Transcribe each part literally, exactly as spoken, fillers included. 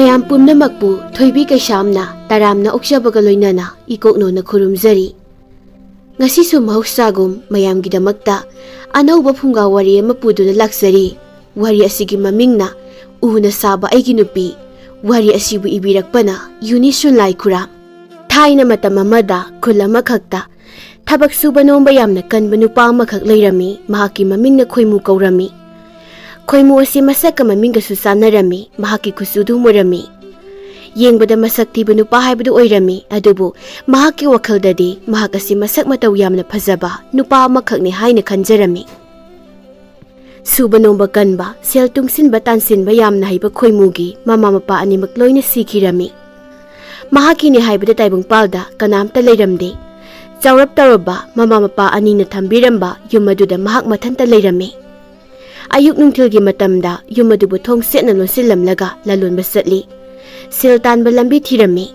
ꯃꯌꯥꯝ ꯄꯨꯝꯅꯃꯛꯄꯨ ꯊꯣꯏꯕꯤ ꯀꯩꯁꯥꯝꯅ ꯇꯔꯥꯝꯅ ꯑꯣꯛꯆꯕꯒ ꯂꯣꯏꯅꯅ ꯏꯀꯣꯛꯅꯣꯅ ꯈꯨꯔꯨꯝꯖꯔꯤ꯫ ꯉꯁꯤꯁꯨ ꯃꯍꯧꯁꯥꯒꯨꯝ ꯃꯌꯥꯝꯒꯤꯗꯃꯛꯇ ꯑꯅꯧꯕ ꯐꯨꯡꯒꯥ ꯋꯥꯔꯤ ꯑꯃ ꯄꯨꯗꯨꯅ ꯂꯥꯛꯆꯔꯤ꯫ ꯋꯥꯔꯤ ꯑꯁꯤꯒꯤ ꯃꯃꯤꯡꯅ ꯎꯅ ꯁꯥꯕ ꯑꯩꯒꯤ ꯅꯨꯄꯤ꯫ ꯋꯥꯔꯤ ꯑꯁꯤꯕꯨ ꯏꯕꯤꯔꯛꯄꯅ ꯌꯨꯅꯤꯁꯨꯟ ꯂꯥꯏꯈꯨꯔꯥꯝ꯫ ꯊꯥꯏꯅ ꯃꯇꯝ ꯑꯃꯗ ꯈꯨꯜ ꯑꯃꯈꯛꯇ ꯊꯕꯛ ꯁꯨꯕ ꯅꯣꯝꯕ ꯌꯥꯝꯅ ꯀꯟꯕ ꯅꯨꯄꯥ ꯑꯃꯈꯛ ꯂꯩꯔꯝꯃꯤ꯫ ꯃꯍꯥꯛꯀꯤ ꯃꯃꯤꯡꯅ ꯈꯣꯏꯃꯨ ꯀꯧꯔꯝꯃꯤ꯫ ꯈꯣꯏꯃꯨ ꯑꯁꯤ ꯃꯁꯛꯀ ꯃꯃꯤꯡꯒꯁꯨ ꯆꯥꯟꯅꯔꯝꯃꯤ꯫ ꯃꯍꯥꯛꯀꯤ ꯀꯨꯆꯨꯗꯨ ꯃꯨꯔꯝꯃꯤ꯫ ꯌꯦꯡꯕꯗ ꯃꯁꯛ ꯊꯤꯕ ꯅꯨꯄꯥ ꯍꯥꯏꯕꯗꯨ ꯑꯣꯏꯔꯝꯃꯤ, ꯑꯗꯨꯕꯨ ꯃꯍꯥꯛꯀꯤ ꯋꯥꯈꯜꯗꯗꯤ ꯃꯍꯥꯛ ꯑꯁꯤ ꯃꯁꯛ ꯃꯇꯧ ꯌꯥꯝꯅ ꯐꯖꯕ ꯅꯨꯄꯥ ꯑꯃꯈꯛꯅꯤ ꯍꯥꯏꯅ ꯈꯟꯖꯔꯝꯃꯤ꯫ ꯁꯨꯕ ꯅꯣꯝꯕ ꯀꯟꯕ, ꯁꯦꯜ ꯇꯨꯡꯁꯤꯟꯕ ꯇꯥꯟꯁꯤꯟꯕ ꯌꯥꯝꯅ ꯍꯩꯕ ꯈꯣꯏꯃꯨꯒꯤ ꯃꯃꯥ ꯃꯄꯥ ꯑꯅꯤꯃꯛ ꯂꯣꯏꯅ ꯁꯤꯈꯤꯔꯝꯃꯤ꯫ ꯃꯍꯥꯛꯀꯤꯅꯤ ꯍꯥꯏꯕꯗ ꯇꯥꯏꯕꯪꯄꯥꯜꯗ ꯀꯅꯥꯝꯇ ꯂꯩꯔꯝꯗꯦ꯫ ꯆꯥꯎꯔꯞ ꯇꯧꯔꯕ ꯃꯃꯥ ꯃꯄꯥ ꯑꯅꯤꯅ ꯊꯝꯕꯤꯔꯝꯕ ꯌꯨꯝ ꯑꯗꯨꯗ ꯃꯍꯥꯛ ꯃꯊꯟꯇ ꯂꯩꯔꯝꯃꯤ꯫ ꯑꯌꯨꯛ ꯅꯨꯡꯊꯤꯜꯒꯤ ꯃꯇꯝꯗ ꯌꯨꯝ ꯑꯗꯨꯕꯨ ꯊꯣꯡ ꯁꯦꯠꯅ ꯂꯣꯟꯁꯤꯜꯂꯝꯂꯒ ꯂꯂꯣꯟꯕ ꯆꯠꯂꯤ꯫ ꯁꯦꯜ ꯇꯥꯟꯕ ꯂꯝꯕꯤ ꯊꯤꯔꯝꯃꯤ꯫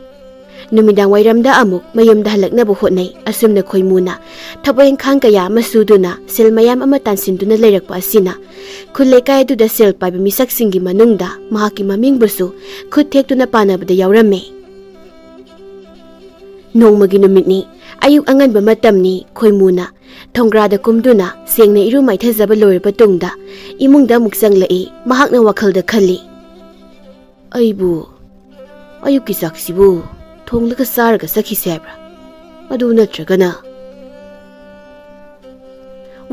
ꯅꯨꯃꯤꯗꯥꯡ ꯋꯥꯏꯔꯝꯗ ꯑꯃꯨꯛ ꯃꯌꯨꯝꯗ ꯍꯜꯂꯛꯅꯕ ꯍꯣꯠꯅꯩ꯫ ꯑꯁꯨꯝꯅ ꯈꯣꯏꯃꯨꯅ ꯊꯕꯛ ꯏꯪꯈꯥꯡ ꯀꯌꯥ ꯑꯃ ꯁꯨꯗꯨꯅ ꯁꯦꯜ ꯃꯌꯥꯝ ꯑꯃ ꯇꯥꯟꯁꯤꯟꯗꯨꯅ ꯂꯩꯔꯛꯄ ꯑꯁꯤꯅ ꯈꯨꯜ ꯂꯩꯀꯥꯏ ꯑꯗꯨꯗ ꯁꯦꯜ ꯄꯥꯏꯕ ꯃꯤꯁꯛꯁꯤꯡꯒꯤ ꯃꯅꯨꯡꯗ ꯃꯍꯥꯛꯀꯤ ꯃꯃꯤꯡꯕꯨꯁꯨ ꯈꯨꯠ ꯊꯦꯛꯇꯨꯅ ꯄꯥꯟꯅꯕꯗ ꯌꯥꯎꯔꯝꯃꯤ꯫ ꯅꯣꯡꯃꯒꯤ ꯅꯨꯃꯤꯠꯅꯤ꯫ ꯑꯌꯨꯛ ꯑꯉꯟꯕ ꯃꯇꯝꯅꯤ꯫ ꯈꯣꯏꯃꯨꯅ ꯊꯣꯡꯒ꯭ꯔꯥꯗ ꯀꯨꯝꯗꯨꯅ ꯁꯦꯡꯅ ꯏꯔꯨ ꯃꯥꯏꯊꯖꯕ ꯂꯣꯏꯔꯕ ꯇꯨꯡꯗ ꯏꯃꯨꯡꯗ ꯑꯃꯨꯛ ꯆꯪꯂꯛꯏ꯫ ꯃꯍꯥꯛꯅ ꯋꯥꯈꯜꯗ ꯈꯜꯂꯤ, "ꯑꯩꯕꯨ ꯑꯌꯨꯛꯀꯤ ꯆꯥꯛꯁꯤꯕꯨ ꯊꯣꯡꯂꯒ ꯆꯥꯔꯒ ꯆꯠꯈꯤꯁꯦ ꯍꯥꯏꯕ꯭ꯔꯥ? ꯑꯗꯨ ꯅꯠꯇ꯭ꯔꯒꯅ?"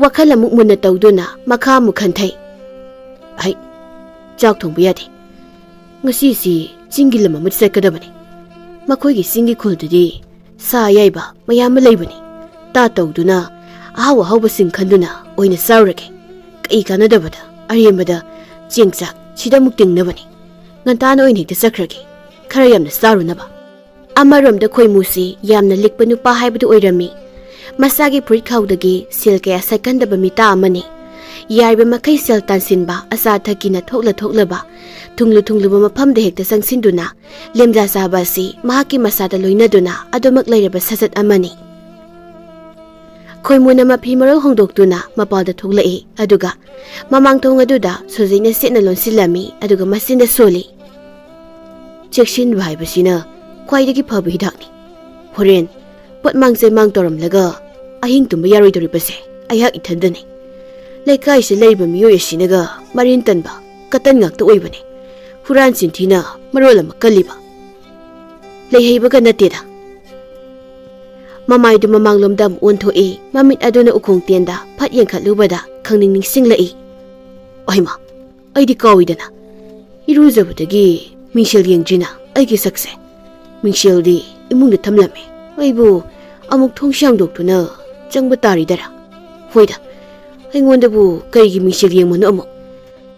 ꯋꯥꯈꯜ ꯑꯃꯨꯛ ꯃꯨꯟꯅ ꯇꯧꯗꯨꯅ ꯃꯈꯥ ꯑꯃꯨꯛ ꯈꯟꯊꯩ꯫ "ꯑꯩ ꯆꯥꯛ ꯊꯣꯡꯕ ꯌꯥꯗꯦ꯫ ꯉꯁꯤꯁꯤ ꯆꯤꯡꯒꯤ ꯂꯝ ꯑꯃꯗ ꯆꯠꯀꯗꯕꯅꯤ꯫ ꯃꯈꯣꯏꯒꯤ ꯆꯤꯡꯒꯤ ꯈꯨꯜꯗꯨꯗꯤ ꯁꯥ ꯑꯌꯥꯏꯕ ꯃꯌꯥꯝ ꯑꯃ ꯂꯩꯕꯅꯤ꯫ ꯇꯥ ꯇꯧꯗꯨꯅ ꯑꯍꯥꯎ ꯑꯍꯥꯎꯕꯁꯤꯡ ꯈꯟꯗꯨꯅ ꯑꯣꯏꯅ ꯆꯥꯔꯨꯔꯒꯦ꯫ ꯀꯩ ꯀꯥꯟꯅꯗꯕꯗ ꯑꯔꯦꯝꯕꯗ ꯆꯦꯡ ꯆꯥꯛ ꯁꯤꯗ ꯑꯃꯨꯛ ꯇꯤꯡꯅꯕꯅꯤ꯫ ꯉꯟꯇꯥꯅ ꯑꯣꯏꯅ ꯍꯦꯛꯇ ꯆꯠꯈ꯭ꯔꯒꯦ, ꯈꯔ ꯌꯥꯝꯅ ꯆꯥꯔꯨꯅꯕ"꯫ ꯑꯃꯔꯣꯝꯗ ꯈꯣꯏꯃꯨꯁꯤ ꯌꯥꯝꯅ ꯂꯤꯛꯄ ꯅꯨꯄꯥ ꯍꯥꯏꯕꯗꯨ ꯑꯣꯏꯔꯝꯃꯤ꯫ ꯃꯁꯥꯒꯤ ꯐꯨꯔꯤꯠ ꯈꯥꯎꯗꯒꯤ ꯁꯦꯜ ꯀꯌꯥ ꯁꯠꯀꯟꯗꯕ ꯃꯤꯇꯥ ꯑꯃꯅꯤ꯫ ꯌꯥꯔꯤꯕ ꯃꯈꯩ ꯁꯦꯜ ꯇꯥꯟꯁꯤꯟꯕ, ꯑꯆꯥ ꯑꯊꯛꯀꯤꯅ ꯊꯣꯛꯂ ꯊꯣꯛꯂꯕ, ꯊꯨꯡꯂꯨ ꯊꯨꯡꯂꯨꯕ ꯃꯐꯝꯗ ꯍꯦꯛꯇ ꯆꯪꯁꯤꯟꯗꯨꯅ ꯂꯦꯝꯖꯥ ꯆꯥꯕ ꯑꯁꯤ ꯃꯍꯥꯛꯀꯤ ꯃꯁꯥꯗ ꯂꯣꯏꯅꯗꯨꯅ ꯑꯗꯨꯃꯛ ꯂꯩꯔꯕ ꯁꯥꯖꯠ ꯑꯃꯅꯤ꯫ ꯈꯣꯏꯃꯨꯅ ꯃꯐꯤ ꯃꯔꯣꯜ ꯍꯣꯡꯗꯣꯛꯇꯨꯅ ꯃꯄꯥꯜꯗ ꯊꯣꯛꯂꯛꯏ, ꯑꯗꯨꯒ ꯃꯃꯥꯡ ꯊꯣꯡ ꯑꯗꯨꯗ ꯁꯣꯖꯩꯅ ꯁꯦꯠꯅ ꯂꯣꯟꯁꯤꯜꯂꯝꯃꯤ, ꯑꯗꯨꯒ ꯃꯆꯤꯟꯗ ꯁꯣꯜꯂꯤ꯫ ꯆꯦꯛꯁꯤꯟꯕ ꯍꯥꯏꯕꯁꯤꯅ ꯈ꯭ꯋꯥꯏꯗꯒꯤ ꯐꯕ ꯍꯤꯗꯥꯛꯅꯤ꯫ ꯍꯣꯔꯦꯟ ꯄꯣꯠꯃꯥꯡ ꯆꯩꯃꯥꯡ ꯇꯧꯔꯝꯂꯒ ꯑꯍꯤꯡ ꯇꯨꯝꯕ ꯌꯥꯔꯣꯏꯗꯧꯔꯤꯕꯁꯦ ꯑꯩꯍꯥꯛ ꯏꯊꯟꯗꯅꯤ꯫ ꯂꯩꯀꯥꯏꯁꯤꯗ ꯂꯩꯔꯤꯕ ꯃꯤꯑꯣꯏ ꯑꯁꯤꯅꯒ ꯃꯔꯤꯟ ꯇꯟꯕ, ꯀꯇꯟ ꯉꯥꯛꯇ ꯑꯣꯏꯕꯅꯦ꯫ ꯍꯨꯔꯥꯟ ꯆꯤꯟꯊꯤꯅ ꯃꯔꯣꯜ ꯑꯃ ꯀꯜꯂꯤꯕ꯫ ꯂꯩꯍꯩꯕꯒ ꯅꯠꯇꯦꯗ꯫ ꯃꯃꯥꯏꯗꯨ ꯃꯃꯥꯡꯂꯣꯝꯗ ꯑꯃꯨꯛ ꯑꯣꯟꯊꯣꯛꯏ, ꯃꯃꯤꯠ ꯑꯗꯨꯅ ꯎꯈꯣꯡ ꯇꯦꯟꯗ ꯐꯠ ꯌꯦꯡꯈꯠꯂꯨꯕꯗ ꯈꯪꯅꯤꯡ ꯅꯤꯡꯁꯤꯡꯂꯛꯏ꯫ ꯑꯣꯏꯃ, ꯑꯩꯗꯤ ꯀꯥꯎꯏꯗꯅ꯫ ꯏꯔꯨꯖꯕꯗꯒꯤ ꯃꯤꯡꯁꯦꯜ ꯌꯦꯡꯗ꯭ꯔꯤꯅ ꯑꯩꯒꯤ ꯁꯛꯁꯦ꯫ ꯃꯤꯡꯁꯦꯜꯗꯤ ꯏꯃꯨꯡꯗ ꯊꯝꯂꯝꯃꯦ꯫ ꯑꯩꯕꯨ ꯑꯃꯨꯛ ꯊꯣꯡꯁꯤ ꯍꯥꯡꯗꯣꯛꯇꯨꯅ ꯆꯪꯕ ꯇꯥꯔꯤꯗꯔ? ꯍꯣꯏꯗ, ꯑꯩꯉꯣꯟꯗꯕꯨ ꯀꯔꯤꯒꯤ ꯃꯤꯡꯁꯦꯜ ꯌꯦꯡꯕꯅꯣ ꯑꯃꯨꯛ?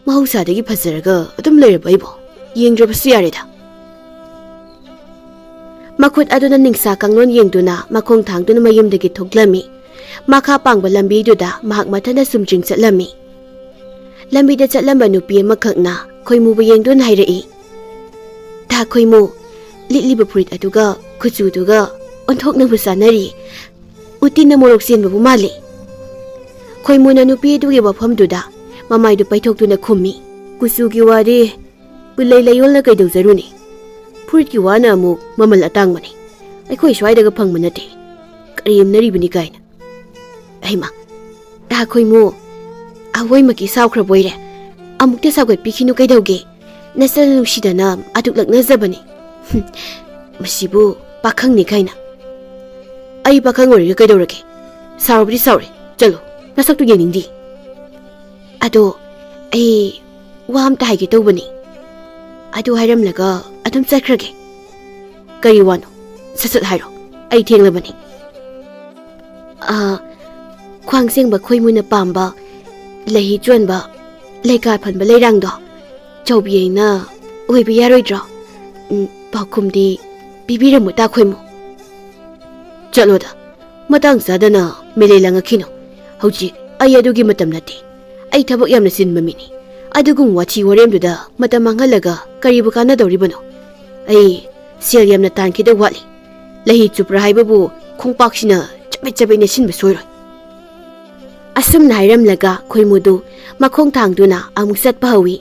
ꯃꯍꯧꯁꯥꯗꯒꯤ ꯐꯖꯔꯒ ꯑꯗꯨꯝ ꯂꯩꯔꯕ ꯑꯩꯕꯨ? ꯌꯦꯡꯗ꯭ꯔꯕꯁꯨ ꯌꯥꯔꯦꯗ꯫ ꯃꯈꯨꯠ ꯑꯗꯨꯅ ꯅꯤꯡꯁꯥ ꯀꯥꯡꯂꯣꯟ ꯌꯦꯡꯗꯨꯅ ꯃꯈꯣꯡ ꯊꯥꯡꯗꯨꯅ ꯃꯌꯨꯝꯗꯒꯤ ꯊꯣꯛꯂꯝꯃꯤ꯫ ꯃꯈꯥ ꯄꯥꯡꯕ ꯂꯝꯕꯤꯗꯨꯗ ꯃꯍꯥꯛ ꯃꯊꯟꯇ ꯁꯨꯝ ꯆꯤꯡ ꯆꯠꯂꯝꯃꯤ꯫ ꯂꯝꯕꯤꯗ ꯆꯠꯂꯝꯕ ꯅꯨꯄꯤ ꯑꯃꯈꯛꯅ ꯈꯣꯏꯃꯨꯕꯨ ꯌꯦꯡꯗꯨꯅ ꯍꯥꯏꯔꯛꯏ, "ꯗꯥ ꯈꯣꯏꯃꯨ, ꯂꯤꯠꯂꯤꯕ ꯐꯨꯔꯤꯠ ꯑꯗꯨꯒ ꯀꯨꯆꯨꯗꯨꯒ ꯑꯣꯟꯊꯣꯛꯅꯕ ꯆꯥꯅꯔꯤ꯫ ꯎꯇꯤꯟꯅ ꯃꯣꯔꯣꯛ ꯆꯦꯟꯕꯕꯨ ꯃꯥꯜꯂꯤ꯫" ꯈꯣꯏꯃꯨꯅ ꯅꯨꯄꯤ ꯑꯗꯨꯒꯤ ꯋꯥꯐꯝꯗꯨꯗ ꯃꯃꯥꯏꯗꯨ ꯄꯩꯊꯣꯛꯇꯨꯅ ꯈꯨꯝꯃꯤ, "ꯀꯨꯆꯨꯒꯤ ꯋꯥꯗꯤ ꯄꯨꯂꯩ ꯂꯩꯌꯣꯜꯅ ꯀꯩꯗꯧꯖꯔꯨꯅꯤ? ꯐꯨꯔꯤꯠꯀꯤ ꯋꯥꯅ ꯑꯃꯨꯛ ꯃꯃꯜ ꯑꯇꯥꯡꯕꯅꯤ꯫ ꯑꯩꯈꯣꯏ ꯁ꯭ꯋꯥꯏꯗꯒ ꯐꯪꯕ ꯅꯠꯇꯦ꯫ ꯀꯔꯦꯝꯅꯔꯤꯕꯅꯤ ꯀꯥꯏꯅ꯫" "ꯑꯩꯃ, ꯗꯥ ꯈꯣꯏꯃꯨ, ꯑꯋꯣꯏꯃꯛꯀꯤ ꯁꯥꯎꯈ꯭ꯔꯕꯣꯏꯔꯦ꯫ ꯑꯃꯨꯛꯇ ꯁꯥꯎꯒꯠꯄꯤꯈꯤꯅꯨ ꯀꯩꯗꯧꯒꯦ? ꯅꯆꯟ ꯅꯨꯡꯁꯤꯗꯅ ꯑꯗꯨꯛ ꯂꯛꯅꯖꯕꯅꯤ꯫ ꯍꯨꯝ, ꯃꯁꯤꯕꯨ ꯄꯥꯈꯪꯅꯤ ꯀꯥꯏꯅ꯫" "ꯑꯩ ꯄꯥꯈꯪ ꯑꯣꯏꯔꯒ ꯀꯩꯗꯧꯔꯒꯦ? ꯁꯥꯎꯔꯕꯗꯤ ꯁꯥꯎꯔꯦ꯫ ꯆꯠꯂꯣ, ꯅꯁꯛꯇꯨ ꯌꯦꯡꯅꯤꯡꯗꯦ꯫ ꯑꯗꯣ ꯑꯩ ꯋꯥ ꯑꯝꯇ ꯍꯥꯏꯒꯦ ꯇꯧꯕꯅꯤ꯫" ꯑꯗꯨ ꯍꯥꯏꯔꯝꯂꯒ ꯑꯗꯨꯝ ꯆꯠꯈ꯭ꯔꯒꯦ꯫ "ꯀꯔꯤ ꯋꯥꯅꯣ? ꯁꯠ ꯁꯠ ꯍꯥꯏꯔꯣ꯫ ꯑꯩ ꯊꯦꯡꯂꯕꯅꯤ꯫" "ꯑꯥ, ꯈ꯭ꯋꯥꯡ ꯁꯦꯡꯕ ꯈꯣꯏꯃꯨꯅ ꯄꯥꯝꯕ ꯂꯩꯍꯤ ꯆꯣꯟꯕ ꯂꯩꯀꯥ ꯐꯟꯕ ꯂꯩꯔꯥꯡꯗꯣ ꯆꯥꯎꯕꯤ ꯑꯩꯅ ꯑꯣꯏꯕ ꯌꯥꯔꯣꯏꯗ꯭ꯔꯣ? ꯎꯝ, ꯄꯥꯎꯈꯨꯝꯗꯤ ꯄꯤꯕꯤꯔꯝꯃꯨ ꯇꯥ ꯈꯣꯏꯃꯨ꯫" "ꯆꯠꯂꯣꯗ, ꯃꯇꯥꯡ ꯆꯥꯗꯅ ꯃꯤꯂꯩ ꯂꯪꯉꯛꯈꯤꯅꯨ꯫ ꯍꯧꯖꯤꯛ ꯑꯩ ꯑꯗꯨꯒꯤ ꯃꯇꯝ ꯅꯠꯇꯦ꯫ ꯑꯩ ꯊꯕꯛ ꯌꯥꯝꯅ ꯆꯤꯟꯕ ꯃꯤꯅꯤ꯫ ꯑꯗꯨꯒꯨꯝꯕ ꯋꯥꯊꯤ ꯋꯥꯔꯦꯝꯗꯨꯗ ꯃꯇꯝ ꯃꯥꯡꯍꯜꯂꯒ ꯀꯔꯤꯕꯨ ꯀꯥꯟꯅꯗꯧꯔꯤꯕꯅꯣ? ꯑꯩ ꯁꯦꯜ ꯌꯥꯝꯅ ꯇꯥꯟꯈꯤꯗꯧ ꯋꯥꯠꯂꯤ꯫ ꯂꯩꯍꯤ ꯆꯨꯞꯄ꯭ꯔꯥ ꯍꯥꯏꯕꯕꯨ ꯈꯣꯡꯄꯥꯛꯁꯤꯅ ꯆꯕꯦꯠ ꯆꯕꯦꯠ ꯅꯦꯠꯁꯤꯟꯕ ꯁꯣꯏꯔꯣꯏ꯫" ꯑꯁꯨꯝꯅ ꯍꯥꯏꯔꯝꯂꯒ ꯈꯣꯏꯃꯨꯗꯨ ꯃꯈꯣꯡ ꯊꯥꯡꯗꯨꯅ ꯑꯃꯨꯛ ꯆꯠꯄ ꯍꯧꯏ꯫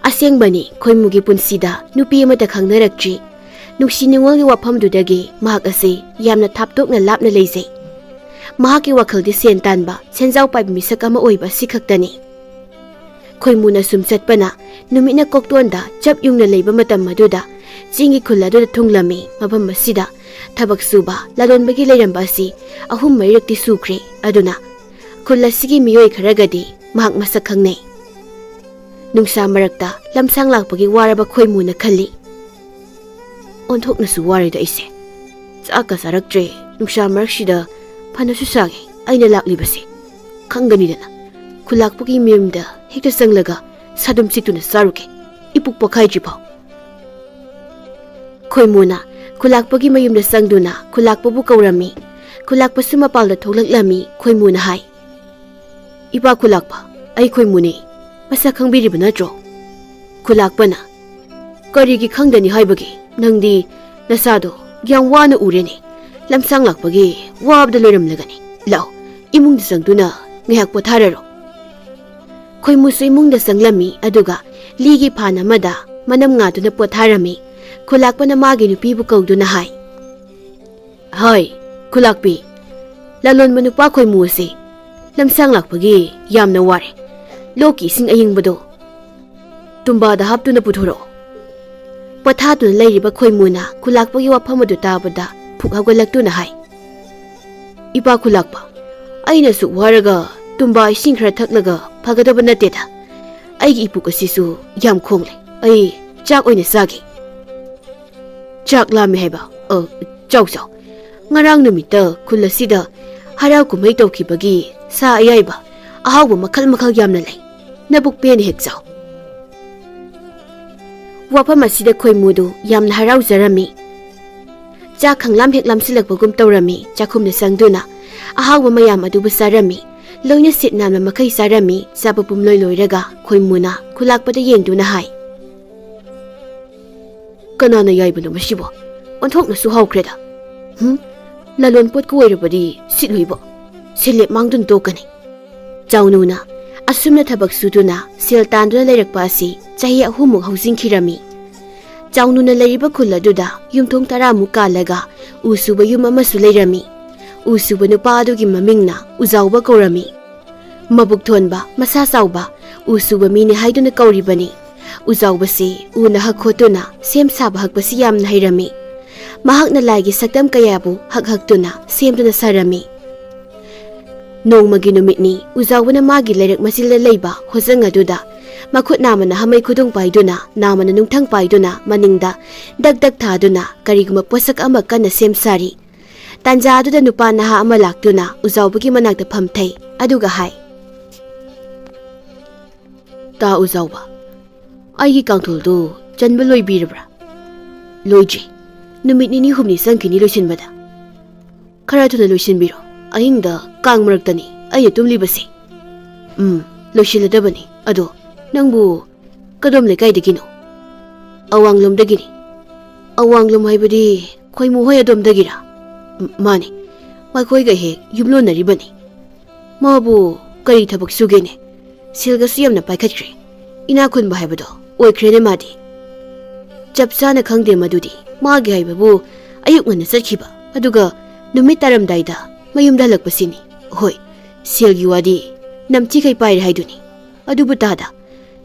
ꯑꯁꯦꯡꯕꯅꯤ, ꯈꯣꯏꯃꯨꯒꯤ ꯄꯨꯟꯁꯤꯗ ꯅꯨꯄꯤ ꯑꯃꯠꯇ ꯈꯪꯅꯔꯛꯇ꯭ꯔꯤ꯫ ꯅꯨꯡꯁꯤ ꯅꯨꯡꯉꯣꯜꯒꯤ ꯋꯥꯐꯝꯗꯨꯗꯒꯤ ꯃꯍꯥꯛ ꯑꯁꯤ ꯌꯥꯝꯅ ꯊꯥꯞꯇꯣꯛꯅ ꯂꯥꯞꯅ ꯂꯩꯖꯩ꯫ ꯃꯍꯥꯛꯀꯤ ꯋꯥꯈꯜꯗꯤ ꯁꯦꯟ ꯇꯥꯟꯕ, ꯁꯦꯟꯖꯥꯎ ꯄꯥꯏꯕ ꯃꯤꯁꯛ ꯑꯃ ꯑꯣꯏꯕ ꯑꯁꯤ ꯈꯛꯇꯅꯤ꯫ ꯈꯣꯏꯃꯨꯅ ꯁꯨꯝ ꯆꯠꯄꯅ ꯅꯨꯃꯤꯠꯅ ꯀꯣꯛꯇꯣꯟꯗ ꯆꯞ ꯌꯨꯡꯅ ꯂꯩꯕ ꯃꯇꯝ ꯑꯗꯨꯗ ꯆꯤꯡꯒꯤ ꯈꯨꯜ ꯑꯗꯨꯗ ꯊꯨꯡꯂꯝꯃꯤ꯫ ꯃꯐꯝ ꯑꯁꯤꯗ ꯊꯕꯛ ꯁꯨꯕ, ꯂꯂꯣꯟꯕꯒꯤ ꯂꯩꯔꯝꯕ ꯑꯁꯤ ꯑꯍꯨꯝ ꯃꯔꯤꯔꯛꯇꯤ ꯁꯨꯈ꯭ꯔꯦ꯫ ꯑꯗꯨꯅ ꯈꯨꯜ ꯑꯁꯤꯒꯤ ꯃꯤꯑꯣꯏ ꯈꯔꯒꯗꯤ ꯃꯍꯥꯛ ꯃꯁꯛ ꯈꯪꯅꯩ꯫ ꯅꯨꯡꯁꯥ ꯃꯔꯛꯇ ꯂꯝꯁꯥꯡ ꯂꯥꯛꯄꯒꯤ ꯋꯥꯔꯕ ꯈꯣꯏꯃꯨꯅ ꯈꯜꯂꯤ, "ꯑꯣꯟꯊꯣꯛꯅꯁꯨ ꯋꯥꯔꯦꯗ ꯑꯩꯁꯦ꯫ ꯆꯥꯛꯀ ꯆꯥꯔꯛꯇ꯭ꯔꯦ꯫ ꯅꯨꯡꯁꯥ ꯃꯔꯛꯁꯤꯗ ꯐꯅꯁꯨ ꯁꯥꯡꯉꯦ ꯑꯩꯅ ꯂꯥꯛꯂꯤꯕꯁꯦ꯫ ꯈꯪꯒꯅꯤꯗꯅ, ꯈꯨꯂꯥꯛꯄꯒꯤ ꯃꯌꯨꯝꯗ ꯍꯦꯛꯇ ꯆꯪꯂꯒ ꯁꯥꯗꯨꯝ ꯁꯤꯠꯇꯨꯅ ꯆꯥꯔꯨꯒꯦ, ꯏꯄꯨꯛ ꯄꯣꯛꯈꯥꯏꯗ꯭ꯔꯤꯐꯥꯎ꯫" ꯈꯣꯏꯃꯨꯅ ꯈꯨꯂꯥꯛꯄꯒꯤ ꯃꯌꯨꯝꯗ ꯆꯪꯗꯨꯅ ꯈꯨꯂꯥꯛꯄꯕꯨ ꯀꯧꯔꯝꯃꯤ꯫ ꯈꯨꯂꯥꯛꯄꯁꯨ ꯃꯄꯥꯜꯗ ꯊꯣꯛꯂꯛꯂꯝꯃꯤ꯫ ꯈꯣꯏꯃꯨꯅ ꯍꯥꯏ, "ꯏꯄꯥ ꯈꯨꯂꯥꯛꯄ, ꯑꯩ ꯈꯣꯏꯃꯨꯅꯤ꯫ ꯃꯁꯛ ꯈꯪꯕꯤꯔꯤꯕ ꯅꯠꯇ꯭ꯔꯣ?" ꯈꯨꯂꯥꯛꯄꯅ, "ꯀꯔꯤꯒꯤ ꯈꯪꯗꯅꯤ ꯍꯥꯏꯕꯒꯦ? ꯅꯪꯗꯤ ꯅꯁꯥꯗꯣ ꯌꯥꯝ ꯋꯥꯅ ꯎꯔꯦꯅꯦ꯫ ꯂꯝꯁꯥꯡ ꯂꯥꯛꯄꯒꯤ ꯋꯥꯕꯗ ꯂꯣꯏꯔꯝꯂꯒꯅꯤ꯫ ꯂꯥꯛꯑꯣ, ꯏꯃꯨꯡꯗ ꯆꯪꯗꯨꯅ ꯉꯥꯏꯍꯥꯛ ꯄꯣꯊꯥꯔꯔꯣ꯫" ꯈꯣꯏꯃꯨꯁꯨ ꯏꯃꯨꯡꯗ ꯆꯪꯂꯝꯃꯤ꯫ ꯑꯗꯨꯒ ꯂꯤꯒꯤ ꯐꯥꯟ ꯑꯃꯗ ꯃꯅꯝ ꯉꯥꯗꯨꯅ ꯄꯣꯊꯥꯔꯝꯃꯤ꯫ ꯈꯨꯂꯥꯛꯄꯅ ꯃꯥꯒꯤ ꯅꯨꯄꯤꯕꯨ ꯀꯧꯗꯨꯅ ꯍꯥꯏ, "ꯍꯣꯏ, ꯈꯨꯂꯥꯛꯄꯤ, ꯂꯂꯣꯟꯕ ꯅꯨꯄꯥ ꯈꯣꯏꯃꯨ ꯑꯁꯤ ꯂꯝꯁꯥꯡ ꯂꯥꯛꯄꯒꯤ ꯌꯥꯝꯅ ꯋꯥꯔꯦ꯫ ꯂꯣꯛꯀꯤ ꯏꯁꯤꯡ ꯑꯌꯤꯡꯕꯗꯣ ꯇꯨꯝꯕꯥꯗ ꯍꯥꯞꯇꯨꯅ ꯄꯨꯊꯣꯔꯛꯑꯣ꯫" ꯄꯣꯊꯥꯗꯨꯅ ꯂꯩꯔꯤꯕ ꯈꯣꯏꯃꯨꯅ ꯈꯨꯂꯥꯛꯄꯒꯤ ꯋꯥꯐꯝ ꯑꯗꯨ ꯇꯥꯕꯗ ꯐꯨꯛ ꯍꯧꯒꯠꯂꯛꯇꯨꯅ ꯍꯥꯏ, "ꯏꯄꯥ ꯈꯨꯂꯥꯛꯄ, ꯑꯩꯅ ꯑꯁꯨꯛ ꯋꯥꯔꯒ ꯇꯨꯝꯕꯥ ꯏꯁꯤꯡ ꯈꯔ ꯊꯛꯂꯒ ꯐꯒꯗꯕ ꯅꯠꯇꯦꯗ꯫ ꯑꯩꯒꯤ ꯏꯄꯨꯛ ꯑꯁꯤꯁꯨ ꯌꯥꯝ ꯈꯣꯡꯂꯦ꯫ ꯑꯩ ꯆꯥꯛ ꯑꯣꯏꯅ ꯆꯥꯒꯦ꯫" "ꯆꯥꯛ ꯂꯥꯝꯃꯦ ꯍꯥꯏꯕ? ꯑ, ꯆꯥꯎ ꯆꯥꯎ꯫ ꯉꯔꯥꯡ ꯅꯨꯃꯤꯠꯇ ꯈꯨꯜ ꯑꯁꯤꯗ ꯍꯔꯥꯎ ꯀꯨꯝꯍꯩ ꯇꯧꯈꯤꯕꯒꯤ ꯁꯥ ꯑꯌꯥꯏꯕ ꯑꯍꯥꯎꯕ ꯃꯈꯜ ꯃꯈꯜ ꯌꯥꯝꯅ ꯂꯩ꯫ ꯅꯕꯨꯛ ꯄꯦꯟꯅ ꯍꯦꯛ ꯆꯥꯎ꯫" ꯋꯥꯐꯝ ꯑꯁꯤꯗ ꯈꯣꯏꯃꯨꯗꯨ ꯌꯥꯝꯅ ꯍꯔꯥꯎꯖꯔꯝꯃꯤ꯫ ꯆꯥꯛ ꯈꯪꯂꯥꯝ ꯍꯦꯛ ꯂꯥꯝꯁꯤꯜꯂꯛꯄꯒꯨꯝ ꯇꯧꯔꯝꯃꯤ꯫ ꯆꯥꯛꯈꯨꯝꯗ ꯆꯪꯗꯨꯅ ꯑꯍꯥꯎꯕ ꯃꯌꯥꯝ ꯑꯗꯨꯕꯨ ꯆꯥꯔꯝꯃꯤ꯫ ꯂꯣꯏꯅ ꯁꯤꯠ ꯅꯥꯟꯕ ꯃꯈꯩ ꯆꯥꯔꯝꯃꯤ꯫ ꯆꯥꯕ ꯄꯨꯝꯂꯣꯏ ꯂꯣꯏꯔꯒ ꯈꯣꯏꯃꯨꯅ ꯈꯨꯂꯥꯛꯄꯗ ꯌꯦꯡꯗꯨꯅ ꯍꯥꯏ, "ꯀꯅꯥꯅ ꯌꯥꯏꯕꯅꯣ ꯃꯁꯤꯕꯣ? ꯑꯣꯟꯊꯣꯛꯅꯁꯨ ꯍꯥꯎꯈ꯭ꯔꯦꯗ꯫ ꯍꯨꯝ, ꯂꯂꯣꯟ ꯄꯣꯠꯀ ꯑꯣꯏꯔꯕꯗꯤ ꯁꯤꯠꯂꯣꯏꯕꯣ꯫ ꯁꯦꯜꯂꯦꯞ ꯃꯥꯡꯗꯨꯅ ꯇꯣꯛꯀꯅꯤ꯫" ꯆꯥꯎꯅꯨꯅ ꯑꯁꯨꯝꯅ ꯊꯕꯛ ꯁꯨꯗꯨꯅ ꯁꯦꯜ ꯇꯥꯟꯗꯨꯅ ꯂꯩꯔꯛꯄ ꯑꯁꯤ ꯆꯍꯤ ꯑꯍꯨꯝꯃꯨꯛ ꯍꯧꯖꯤꯟꯈꯤꯔꯝꯃꯤ꯫ ꯆꯥꯎꯅꯨꯅ ꯂꯩꯔꯤꯕ ꯈꯨꯜ ꯑꯗꯨꯗ ꯌꯨꯝꯊꯣꯡ ꯇꯔꯥꯃꯨꯛ ꯀꯥꯜꯂꯒ ꯎ ꯁꯨꯕ ꯌꯨꯝ ꯑꯃꯁꯨ ꯂꯩꯔꯝꯃꯤ꯫ ꯎ ꯁꯨꯕ ꯅꯨꯄꯥ ꯑꯗꯨꯒꯤ ꯃꯃꯤꯡꯅ ꯎꯖꯥꯎꯕ ꯀꯧꯔꯝꯃꯤ꯫ ꯃꯕꯨꯛ ꯊꯣꯟꯕ, ꯃꯁꯥ ꯆꯥꯎꯕ, ꯎ ꯁꯨꯕ ꯃꯤꯅꯤ ꯍꯥꯏꯗꯨꯅ ꯀꯧꯔꯤꯕꯅꯤ꯫ ꯎꯖꯥꯎꯕꯁꯤ ꯎꯅ ꯍꯛ ꯈꯣꯠꯇꯨꯅ ꯁꯦꯝ ꯁꯥꯕ ꯍꯛꯄꯁꯤ ꯌꯥꯝꯅ ꯍꯩꯔꯝꯃꯤ꯫ ꯃꯍꯥꯛꯅ ꯂꯥꯏꯒꯤ ꯁꯛꯇꯝ ꯀꯌꯥꯕꯨ ꯍꯛ ꯍꯛꯇꯨꯅ ꯁꯦꯝꯗꯨꯅ ꯁꯥꯔꯝꯃꯤ꯫ ꯅꯣꯡꯃꯒꯤ ꯅꯨꯃꯤꯠꯅꯤ, ꯎꯖꯥꯎꯕꯅ ꯃꯥꯒꯤ ꯂꯩꯔꯛ ꯃꯆꯤꯜꯗ ꯂꯩꯕ ꯍꯣꯖꯪ ꯑꯗꯨꯗ ꯃꯈꯨꯠ ꯅꯥꯝꯃꯅ ꯍꯥꯃꯩ ꯈꯨꯗꯣꯡ ꯄꯥꯏꯗꯨꯅ, ꯅꯥꯝꯃꯅ ꯅꯨꯡꯊꯪ ꯄꯥꯏꯗꯨꯅ ꯃꯅꯤꯡꯗ ꯗꯛ ꯗꯛ ꯊꯥꯗꯨꯅ ꯀꯔꯤꯒꯨꯝꯕ ꯄꯣꯠꯁꯛ ꯑꯃ ꯀꯟꯅ ꯁꯦꯝ ꯁꯥꯔꯤ꯫ ꯇꯥꯟꯖꯥ ꯑꯗꯨꯗ ꯅꯨꯄꯥ ꯅꯍꯥ ꯑꯃ ꯂꯥꯛꯇꯨꯅ ꯎꯖꯥꯎꯕꯒꯤ ꯃꯅꯥꯛꯇ ꯐꯝꯊꯩ, ꯑꯗꯨꯒ ꯍꯥꯏ, "ꯇꯥ ꯎꯖꯥꯎꯕ, ꯑꯩꯒꯤ ꯀꯥꯡꯊꯣꯜꯗꯨ ꯆꯟꯕ ꯂꯣꯏꯕꯤꯔꯕ꯭ꯔꯥ?" "ꯂꯣꯏꯗ꯭ꯔꯤ꯫ ꯅꯨꯃꯤꯠ ꯅꯤꯅꯤ ꯍꯨꯝꯅꯤ ꯆꯪꯈꯤꯅꯤ ꯂꯣꯏꯁꯤꯟꯕꯗ꯫ ꯈꯔ ꯊꯨꯅ ꯂꯣꯏꯁꯤꯟꯕꯤꯔꯣ꯫ ꯑꯍꯤꯡꯗ ꯀꯥꯡ ꯃꯔꯛꯇꯅꯤ ꯑꯩꯅ ꯇꯨꯝꯂꯤꯕꯁꯤ꯫" "ꯎꯝ, ꯂꯣꯏꯁꯤꯜꯂꯗꯕꯅꯤ꯫ ꯑꯗꯣ ꯅꯪꯕꯨ ꯀꯗꯣꯝ ꯂꯩꯀꯥꯏꯗꯒꯤꯅꯣ?" "ꯑꯋꯥꯡꯂꯣꯝꯗꯒꯤꯅꯤ꯫" "ꯑꯋꯥꯡꯂꯣꯝ ꯍꯥꯏꯕꯗꯤ ꯈꯣꯏꯃꯨ ꯍꯣꯏ ꯑꯗꯣꯝꯗꯒꯤꯔꯥ?" "ꯎꯝ, ꯃꯥꯅꯤ꯫ ꯃꯈꯣꯏꯒ ꯍꯦꯛ ꯌꯨꯝꯂꯣꯟꯅꯔꯤꯕꯅꯤ꯫" "ꯃꯥꯕꯨ ꯀꯔꯤ ꯊꯕꯛ ꯁꯨꯒꯦꯅꯦ? ꯁꯦꯜꯒꯁꯨ ꯌꯥꯝꯅ ꯄꯥꯏꯈꯠꯈ꯭ꯔꯦ꯫ ꯏꯅꯥꯛ ꯈꯨꯟꯕ ꯍꯥꯏꯕꯗꯣ ꯑꯣꯏꯈ꯭ꯔꯦꯅꯦ ꯃꯥꯗꯤ꯫" "ꯆꯞ ꯆꯥꯅ ꯈꯪꯗꯦ ꯃꯗꯨꯗꯤ꯫ ꯃꯥꯒꯤ ꯍꯥꯏꯕꯕꯨ ꯑꯌꯨꯛ ꯉꯟꯅ ꯆꯠꯈꯤꯕ, ꯑꯗꯨꯒ ꯅꯨꯃꯤꯠ ꯇꯥꯔꯝꯗꯥꯏꯗ ꯃꯌꯨꯝꯗ ꯍꯜꯂꯛꯄꯁꯤꯅꯤ꯫ ꯍꯣꯏ, ꯁꯦꯜꯒꯤ ꯋꯥꯗꯤ ꯅꯝꯊꯤꯈꯩ ꯄꯥꯏꯔꯦ ꯍꯥꯏꯗꯨꯅꯤ꯫ ꯑꯗꯨꯕꯨ ꯇꯥꯗ,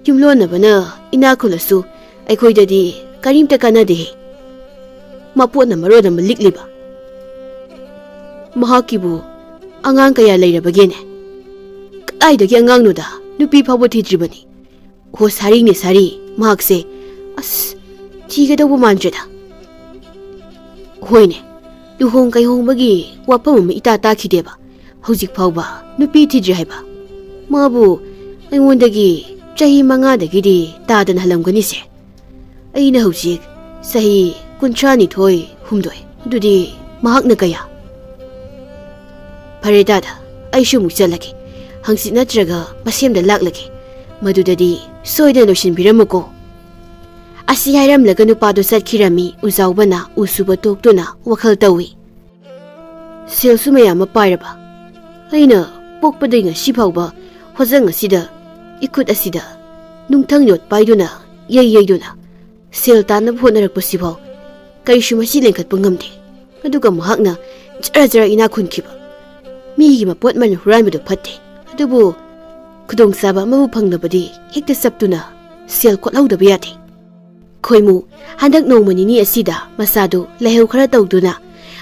ꯌꯨꯝꯂꯣꯟꯅꯕꯅ ꯏꯅꯥꯛ ꯈꯨꯜꯂꯁꯨ ꯑꯩꯈꯣꯏꯗꯗꯤ ꯀꯔꯤꯝꯇ ꯀꯥꯟꯅꯗꯦꯍꯦ꯫ ꯃꯄꯣꯠꯅ ꯃꯔꯣꯟ ꯑꯃ ꯂꯤꯛꯂꯤꯕ꯫ ꯃꯍꯥꯛꯀꯤꯕꯨ ꯑꯉꯥꯡ ꯀꯌꯥ ꯂꯩꯔꯕꯒꯦꯅꯦ?" "ꯀꯗꯥꯏꯗꯒꯤ ꯑꯉꯥꯡꯅꯣꯗ, ꯅꯨꯄꯤ ꯐꯥꯎꯕ ꯊꯤꯗ꯭ꯔꯤꯕꯅꯤ꯫" "ꯍꯣ, ꯁꯥꯔꯤꯅꯦ ꯁꯥꯔꯤ, ꯃꯍꯥꯛꯁꯦ꯫ ꯑꯁ, ꯊꯤꯒꯗꯧꯕ ꯃꯥꯟꯗ꯭ꯔꯦꯗ꯫" "ꯍꯣꯏꯅꯦ, ꯂꯨꯍꯣꯡ ꯀꯩꯍꯣꯡꯕꯒꯤ ꯋꯥꯐꯝ ꯑꯃ ꯏꯇꯥ ꯇꯥꯈꯤꯗꯦꯕ꯫ ꯍꯧꯖꯤꯛ ꯐꯥꯎꯕ ꯅꯨꯄꯤ ꯊꯤꯗ꯭ꯔꯤ ꯍꯥꯏꯕ꯫ ꯃꯥꯕꯨ ꯑꯩꯉꯣꯟꯗꯒꯤ ꯆꯍꯤ ꯃꯉꯥꯗꯒꯤꯗꯤ ꯇꯥꯗꯅ ꯍꯜꯂꯝꯒꯅꯤꯁꯦ꯫ ꯑꯩꯅ ꯍꯧꯖꯤꯛ ꯆꯍꯤ ꯀꯨꯟꯊ꯭ꯔꯥ ꯅꯤꯊꯣꯏ, ꯍꯨꯝꯗꯣꯏ꯫ ꯑꯗꯨꯗꯤ ꯃꯍꯥꯛꯅ ꯀꯌꯥ?" "ꯐꯔꯦ ꯇꯥꯗ, ꯑꯩꯁꯨ ꯑꯃꯨꯛ ꯆꯠꯂꯒꯦ꯫ ꯍꯪꯆꯤꯠ ꯅꯠꯇ꯭ꯔꯒ ꯃꯁꯦꯝꯗ ꯂꯥꯛꯂꯒꯦ꯫ ꯃꯗꯨꯗꯗꯤ ꯁꯣꯏꯗꯅ ꯂꯣꯏꯁꯤꯟꯕꯤꯔꯝꯃꯨꯀꯣ꯫" ꯑꯁꯤ ꯍꯥꯏꯔꯝꯂꯒ ꯅꯨꯄꯥꯗꯨ ꯆꯠꯈꯤꯔꯝꯃꯤ꯫ ꯎꯖꯥꯎꯕꯅ ꯎ ꯁꯨꯕ ꯇꯣꯛꯇꯨꯅ ꯋꯥꯈꯜ ꯇꯧꯏ꯫ "ꯁꯦꯜꯁꯨ ꯃꯌꯥꯝ ꯑꯃ ꯄꯥꯏꯔꯕ꯫ ꯑꯩꯅ ꯄꯣꯛꯄꯗꯒꯤ ꯉꯁꯤ ꯐꯥꯎꯕ ꯍꯣꯖꯪ ꯑꯁꯤꯗ, ꯏꯈꯨꯠ ꯑꯁꯤꯗ ꯅꯨꯡꯊꯪ ꯌꯣꯠ ꯄꯥꯏꯗꯨꯅ, ꯌꯩ ꯌꯩꯗꯨꯅ ꯁꯦꯜ ꯇꯥꯟꯅꯕ ꯍꯣꯠꯅꯔꯛꯄꯁꯤꯐꯥꯎ ꯀꯔꯤꯁꯨ ꯃꯁꯤ ꯂꯦꯡꯈꯠꯄ ꯉꯝꯗꯦ꯫ ꯑꯗꯨꯒ ꯃꯍꯥꯛꯅ ꯖꯔ ꯖꯔ ꯏꯅꯥꯛ ꯈꯨꯟꯈꯤꯕ꯫ ꯃꯤꯒꯤ ꯃꯄꯣꯠ ꯃꯜ ꯍꯨꯔꯥꯟꯕꯗꯨ ꯐꯠꯇꯦ, ꯑꯗꯨꯕꯨ ꯈꯨꯗꯣꯡꯆꯥꯕ ꯑꯃꯕꯨ ꯐꯪꯂꯕꯗꯤ ꯍꯦꯛꯇ ꯆꯞꯇꯨꯅ ꯁꯦꯜ ꯀꯣꯠꯍꯧꯗꯕ ꯌꯥꯗꯦ꯫ ꯈꯣꯏꯃꯨ ꯍꯟꯗꯛ ꯅꯣꯡꯃ ꯅꯤꯅꯤ ꯑꯁꯤꯗ ꯃꯁꯥꯗꯨ ꯂꯥꯏꯍꯧ ꯈꯔ ꯇꯧꯗꯨꯅ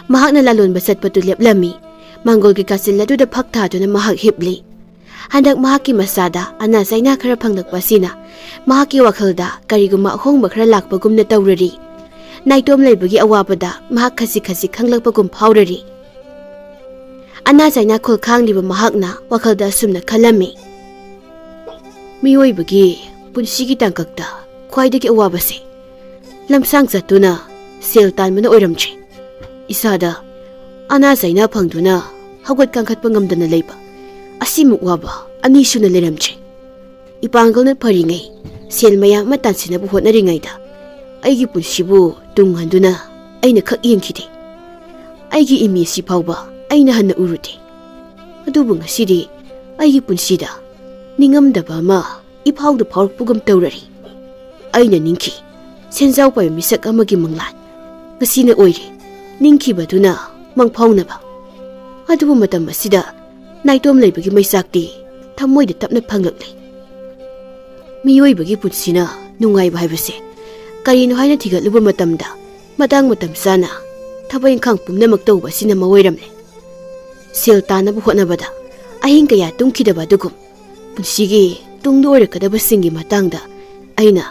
ꯃꯍꯥꯛꯅ ꯂꯥꯂꯣꯟꯕ ꯆꯠꯄꯗꯨ ꯂꯦꯞꯂꯝꯃꯤ꯫ ꯃꯥꯡꯒꯣꯜꯒꯤ ꯀꯥꯆꯤꯜ ꯑꯗꯨꯗ ꯐꯛ ꯊꯥꯗꯨꯅ ꯃꯍꯥꯛ ꯍꯤꯞꯂꯤ꯫ ꯍꯟꯗꯛ ꯃꯍꯥꯛꯀꯤ ꯃꯁꯥꯗ ꯑꯅꯥ ꯆꯩꯅꯥ ꯈꯔ ꯐꯪꯂꯛꯄ ꯑꯁꯤꯅ ꯃꯍꯥꯛꯀꯤ ꯋꯥꯈꯜꯗ ꯀꯔꯤꯒꯨꯝꯕ ꯑꯍꯣꯡꯕ ꯈꯔ ꯂꯥꯛꯄꯒꯨꯝꯅ ꯇꯧꯔꯔꯤ꯫ ꯅꯥꯏꯇꯣꯝ ꯂꯩꯕꯒꯤ ꯑꯋꯥꯕꯗ ꯃꯍꯥꯛ ꯈꯖꯤꯛ ꯈꯖꯤꯛ ꯈꯪꯂꯛꯄꯒꯨꯝ ꯐꯥꯎꯔꯔꯤ꯫ ꯑꯅꯥ ꯆꯩꯅꯥ ꯈꯨꯜ ꯈꯥꯡꯂꯤꯕ ꯃꯍꯥꯛꯅ ꯋꯥꯈꯜꯗ ꯑꯁꯨꯝꯅ ꯈꯜꯂꯝꯃꯤ, "ꯃꯤꯑꯣꯏꯕꯒꯤ ꯄꯨꯟꯁꯤꯒꯤ ꯇꯥꯡꯀꯛꯇ ꯈ꯭ꯋꯥꯏꯗꯒꯤ ꯑꯋꯥꯕꯁꯦ ꯂꯝꯁꯥꯡ ꯆꯠꯇꯨꯅ ꯁꯦꯜ ꯇꯥꯟꯕꯅ ꯑꯣꯏꯔꯝꯗ꯭ꯔꯦ꯫ ꯏꯁꯥꯗ ꯑꯅꯥ ꯆꯩꯅꯥ ꯐꯪꯗꯨꯅ ꯍꯧꯒꯠ ꯀꯥꯡꯈꯠꯄ ꯉꯝꯗꯅ ꯂꯩꯕ ꯑꯁꯤꯃꯨꯛ ꯋꯥꯕ ꯑꯅꯤꯁꯨꯅ ꯂꯩꯔꯝꯗ꯭ꯔꯦ꯫ ꯏꯄꯥꯡꯒꯜꯅ ꯐꯔꯤꯉꯩ ꯁꯦꯜ ꯃꯌꯥꯝ ꯑꯃ ꯇꯥꯟꯁꯤꯟꯅꯕ ꯍꯣꯠꯅꯔꯤꯉꯩꯗ ꯑꯩꯒꯤ ꯄꯨꯟꯁꯤꯕꯨ ꯇꯨꯡ ꯍꯟꯗꯨꯅ ꯑꯩꯅ ꯈꯛ ꯌꯦꯡꯈꯤꯗꯦ꯫ ꯑꯩꯒꯤ ꯏꯃꯦꯖꯁꯤ ꯐꯥꯎꯕ ꯑꯩꯅ ꯍꯟꯅ ꯎꯔꯨꯗꯦ꯫ ꯑꯗꯨꯕꯨ ꯉꯁꯤꯗꯤ ꯑꯩꯒꯤ ꯄꯨꯟꯁꯤꯗ ꯅꯤꯡꯉꯝꯗꯕ ꯑꯃ ꯏꯐꯥꯎꯗ ꯐꯥꯎꯔꯛꯄꯒꯨꯝ ꯇꯧꯔꯔꯤ꯫ ꯑꯩꯅ ꯅꯤꯡꯈꯤ, ꯁꯦꯟꯖꯥꯎ ꯄꯥꯏꯕ ꯃꯤꯁꯛ ꯑꯃꯒꯤ ꯃꯪꯂꯥꯟ ꯉꯁꯤꯅ ꯑꯣꯏꯔꯦ꯫ ꯅꯤꯡꯈꯤꯕꯗꯨꯅ ꯃꯪꯐꯥꯎꯅꯕ꯫ ꯑꯗꯨꯕꯨ ꯃꯇꯝ ꯑꯁꯤꯗ ꯅꯥꯏꯇꯣꯝ ꯂꯩꯕꯒꯤ ꯃꯩꯆꯥꯛꯇꯤ ꯊꯃꯣꯏꯗ ꯇꯞꯅ ꯐꯪꯂꯛꯂꯦ꯫ ꯃꯤꯑꯣꯏꯕꯒꯤ ꯄꯨꯟꯁꯤꯅ ꯅꯨꯡꯉꯥꯏꯕ ꯍꯥꯏꯕꯁꯦ ꯀꯔꯤꯅꯣ ꯍꯥꯏꯅ ꯊꯤꯒꯠꯂꯨꯕ ꯃꯇꯝꯗ, ꯃꯇꯥꯡ ꯃꯇꯝ ꯆꯥꯅ ꯊꯕꯛ ꯏꯪꯈꯥꯡ ꯄꯨꯝꯅꯃꯛ ꯇꯧꯕ ꯑꯁꯤꯅ ꯃꯔꯨ ꯑꯣꯏꯔꯝꯂꯦ꯫ ꯁꯦꯜ ꯇꯥꯟꯅꯕ ꯍꯣꯠꯅꯕꯗ ꯑꯍꯤꯡ ꯀꯌꯥ ꯇꯨꯝꯈꯤꯗꯕ ꯑꯗꯨꯒꯨꯝ, ꯄꯨꯟꯁꯤꯒꯤ ꯇꯨꯡꯗ ꯑꯣꯏꯔꯛꯀꯗꯕꯁꯤꯡꯒꯤ ꯃꯇꯥꯡꯗ ꯑꯩꯅ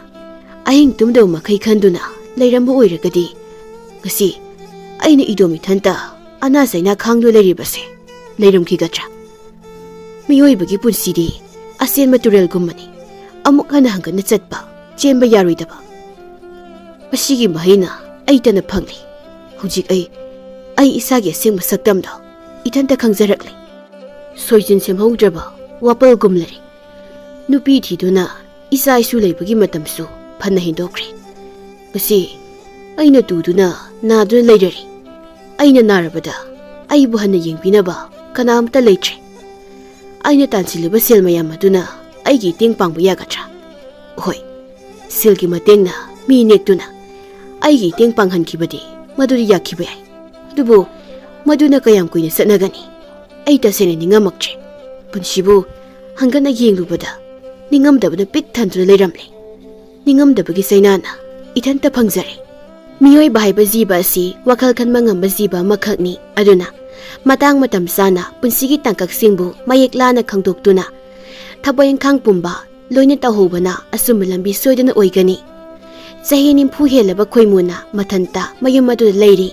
ꯑꯍꯤꯡ ꯇꯨꯝꯗꯕ ꯃꯈꯩ ꯈꯟꯗꯨꯅ ꯂꯩꯔꯝꯕ ꯑꯣꯏꯔꯒꯗꯤ, ꯉꯁꯤ ꯑꯩꯅ ꯏꯗꯣꯝ ꯏꯊꯟꯇ ꯑꯅꯥ ꯆꯩꯅꯥ ꯈꯥꯡꯗꯨꯅ ꯂꯩꯔꯤꯕꯁꯦ ꯂꯩꯔꯝꯈꯤꯒꯗ꯭ꯔꯥ? ꯃꯤꯑꯣꯏꯕꯒꯤ ꯄꯨꯟꯁꯤꯗꯤ ꯑꯆꯦꯟꯕ ꯇꯨꯔꯦꯜꯒꯨꯝꯕꯅꯤ꯫ ꯑꯃꯨꯛ ꯍꯟꯅ ꯍꯟꯒꯠꯅ ꯆꯠꯄ, ꯆꯦꯟꯕ ꯌꯥꯔꯣꯏꯗꯕ꯫ ꯃꯁꯤꯒꯤ ꯃꯍꯩꯅ ꯑꯩꯇꯅ ꯐꯪꯂꯤ꯫ ꯍꯧꯖꯤꯛ ꯑꯩ, ꯑꯩ ꯏꯁꯥꯒꯤ ꯑꯁꯦꯡꯕ ꯁꯛꯇꯝꯗꯣ ꯏꯊꯟꯇ ꯈꯪꯖꯔꯛꯂꯦ꯫ ꯁꯣꯏꯖꯤꯟ ꯁꯦꯝꯍꯧꯗ꯭ꯔꯕ ꯋꯥꯄꯜꯒꯨꯝꯂꯔꯦ꯫ ꯅꯨꯄꯤ ꯊꯤꯗꯨꯅ ꯏꯆꯥ ꯏꯁꯨ ꯂꯩꯕꯒꯤ ꯃꯇꯝꯁꯨ ꯐꯅ ꯍꯦꯟꯗꯣꯛꯈ꯭ꯔꯦ꯫ ꯉꯁꯤ ꯑꯩꯅ ꯇꯨꯗꯨꯅ ꯅꯥꯗꯨꯅ ꯂꯩꯔꯔꯤ꯫ ꯑꯩꯅ ꯅꯥꯔꯕꯗ ꯑꯩꯕꯨ ꯍꯟꯅ ꯌꯦꯡꯕꯤꯅꯕ ꯀꯅꯥꯝꯇ ꯂꯩꯇ꯭ꯔꯦ꯫ ꯑꯩꯅ ꯇꯥꯟꯁꯤꯜꯂꯤꯕ ꯁꯦꯜ ꯃꯌꯥꯝ ꯑꯗꯨꯅ ꯑꯩꯒꯤ ꯏꯇꯦꯡ ꯄꯥꯡꯕ ꯌꯥꯒꯗ꯭ꯔꯥ? ꯍꯣꯏ, ꯁꯦꯜꯒꯤ ꯃꯇꯦꯡꯅ ꯃꯤ ꯅꯦꯛꯇꯨꯅ ꯑꯩꯒꯤ ꯏꯇꯦꯡ ꯄꯥꯡꯍꯟꯈꯤꯕꯗꯤ ꯃꯗꯨꯗꯤ ꯌꯥꯈꯤꯕ ꯌꯥꯏ꯫ ꯑꯗꯨꯕꯨ ꯃꯗꯨꯅ ꯀꯌꯥꯝ ꯀꯨꯏꯅ ꯆꯠꯅꯒꯅꯤ? ꯑꯩ ꯇꯁꯦꯡꯅ ꯅꯤꯡꯉꯝꯃꯛꯇ꯭ꯔꯦ꯫ ꯄꯨꯟꯁꯤꯕꯨ ꯍꯪꯒꯠꯅ ꯌꯦꯡꯂꯨꯕꯗ ꯅꯤꯡꯉꯝꯗꯕꯅ ꯄꯤꯛ ꯊꯟꯗꯨꯅ ꯂꯩꯔꯝꯂꯦ꯫ ꯅꯤꯡꯉꯝꯗꯕꯒꯤ ꯆꯩꯅꯥꯅ ꯏꯊꯟꯇ ꯐꯪꯖꯔꯦ꯫ ꯃꯤꯑꯣꯏꯕ ꯍꯥꯏꯕ ꯖꯤꯕ ꯑꯁꯤ ꯋꯥꯈꯜ ꯈꯟꯕ ꯉꯝꯕ ꯖꯤꯕ ꯑꯃꯈꯛꯅꯤ꯫ ꯑꯗꯨꯅ ꯃꯇꯥꯡ ꯃꯇꯝ ꯆꯥꯅ ꯄꯨꯟꯁꯤꯒꯤ ꯇꯥꯡꯀꯛꯁꯤꯡꯕꯨ ꯃꯌꯦꯛ ꯂꯥꯅ ꯈꯪꯗꯣꯛꯇꯨꯅ ꯊꯕꯛ ꯏꯪꯈꯥꯡ ꯄꯨꯝꯕ ꯂꯣꯏꯅ ꯇꯧꯍꯧꯕꯅ ꯑꯆꯨꯝꯕ ꯂꯝꯕꯤ ꯁꯣꯏꯗꯅ ꯑꯣꯏꯒꯅꯤ꯫ ꯆꯍꯤ ꯅꯤꯐꯨ ꯍꯦꯜꯂꯕ ꯈꯣꯏꯃꯨꯅ ꯃꯊꯟꯇ ꯃꯌꯨꯝ ꯑꯗꯨꯗ ꯂꯩꯔꯤ꯫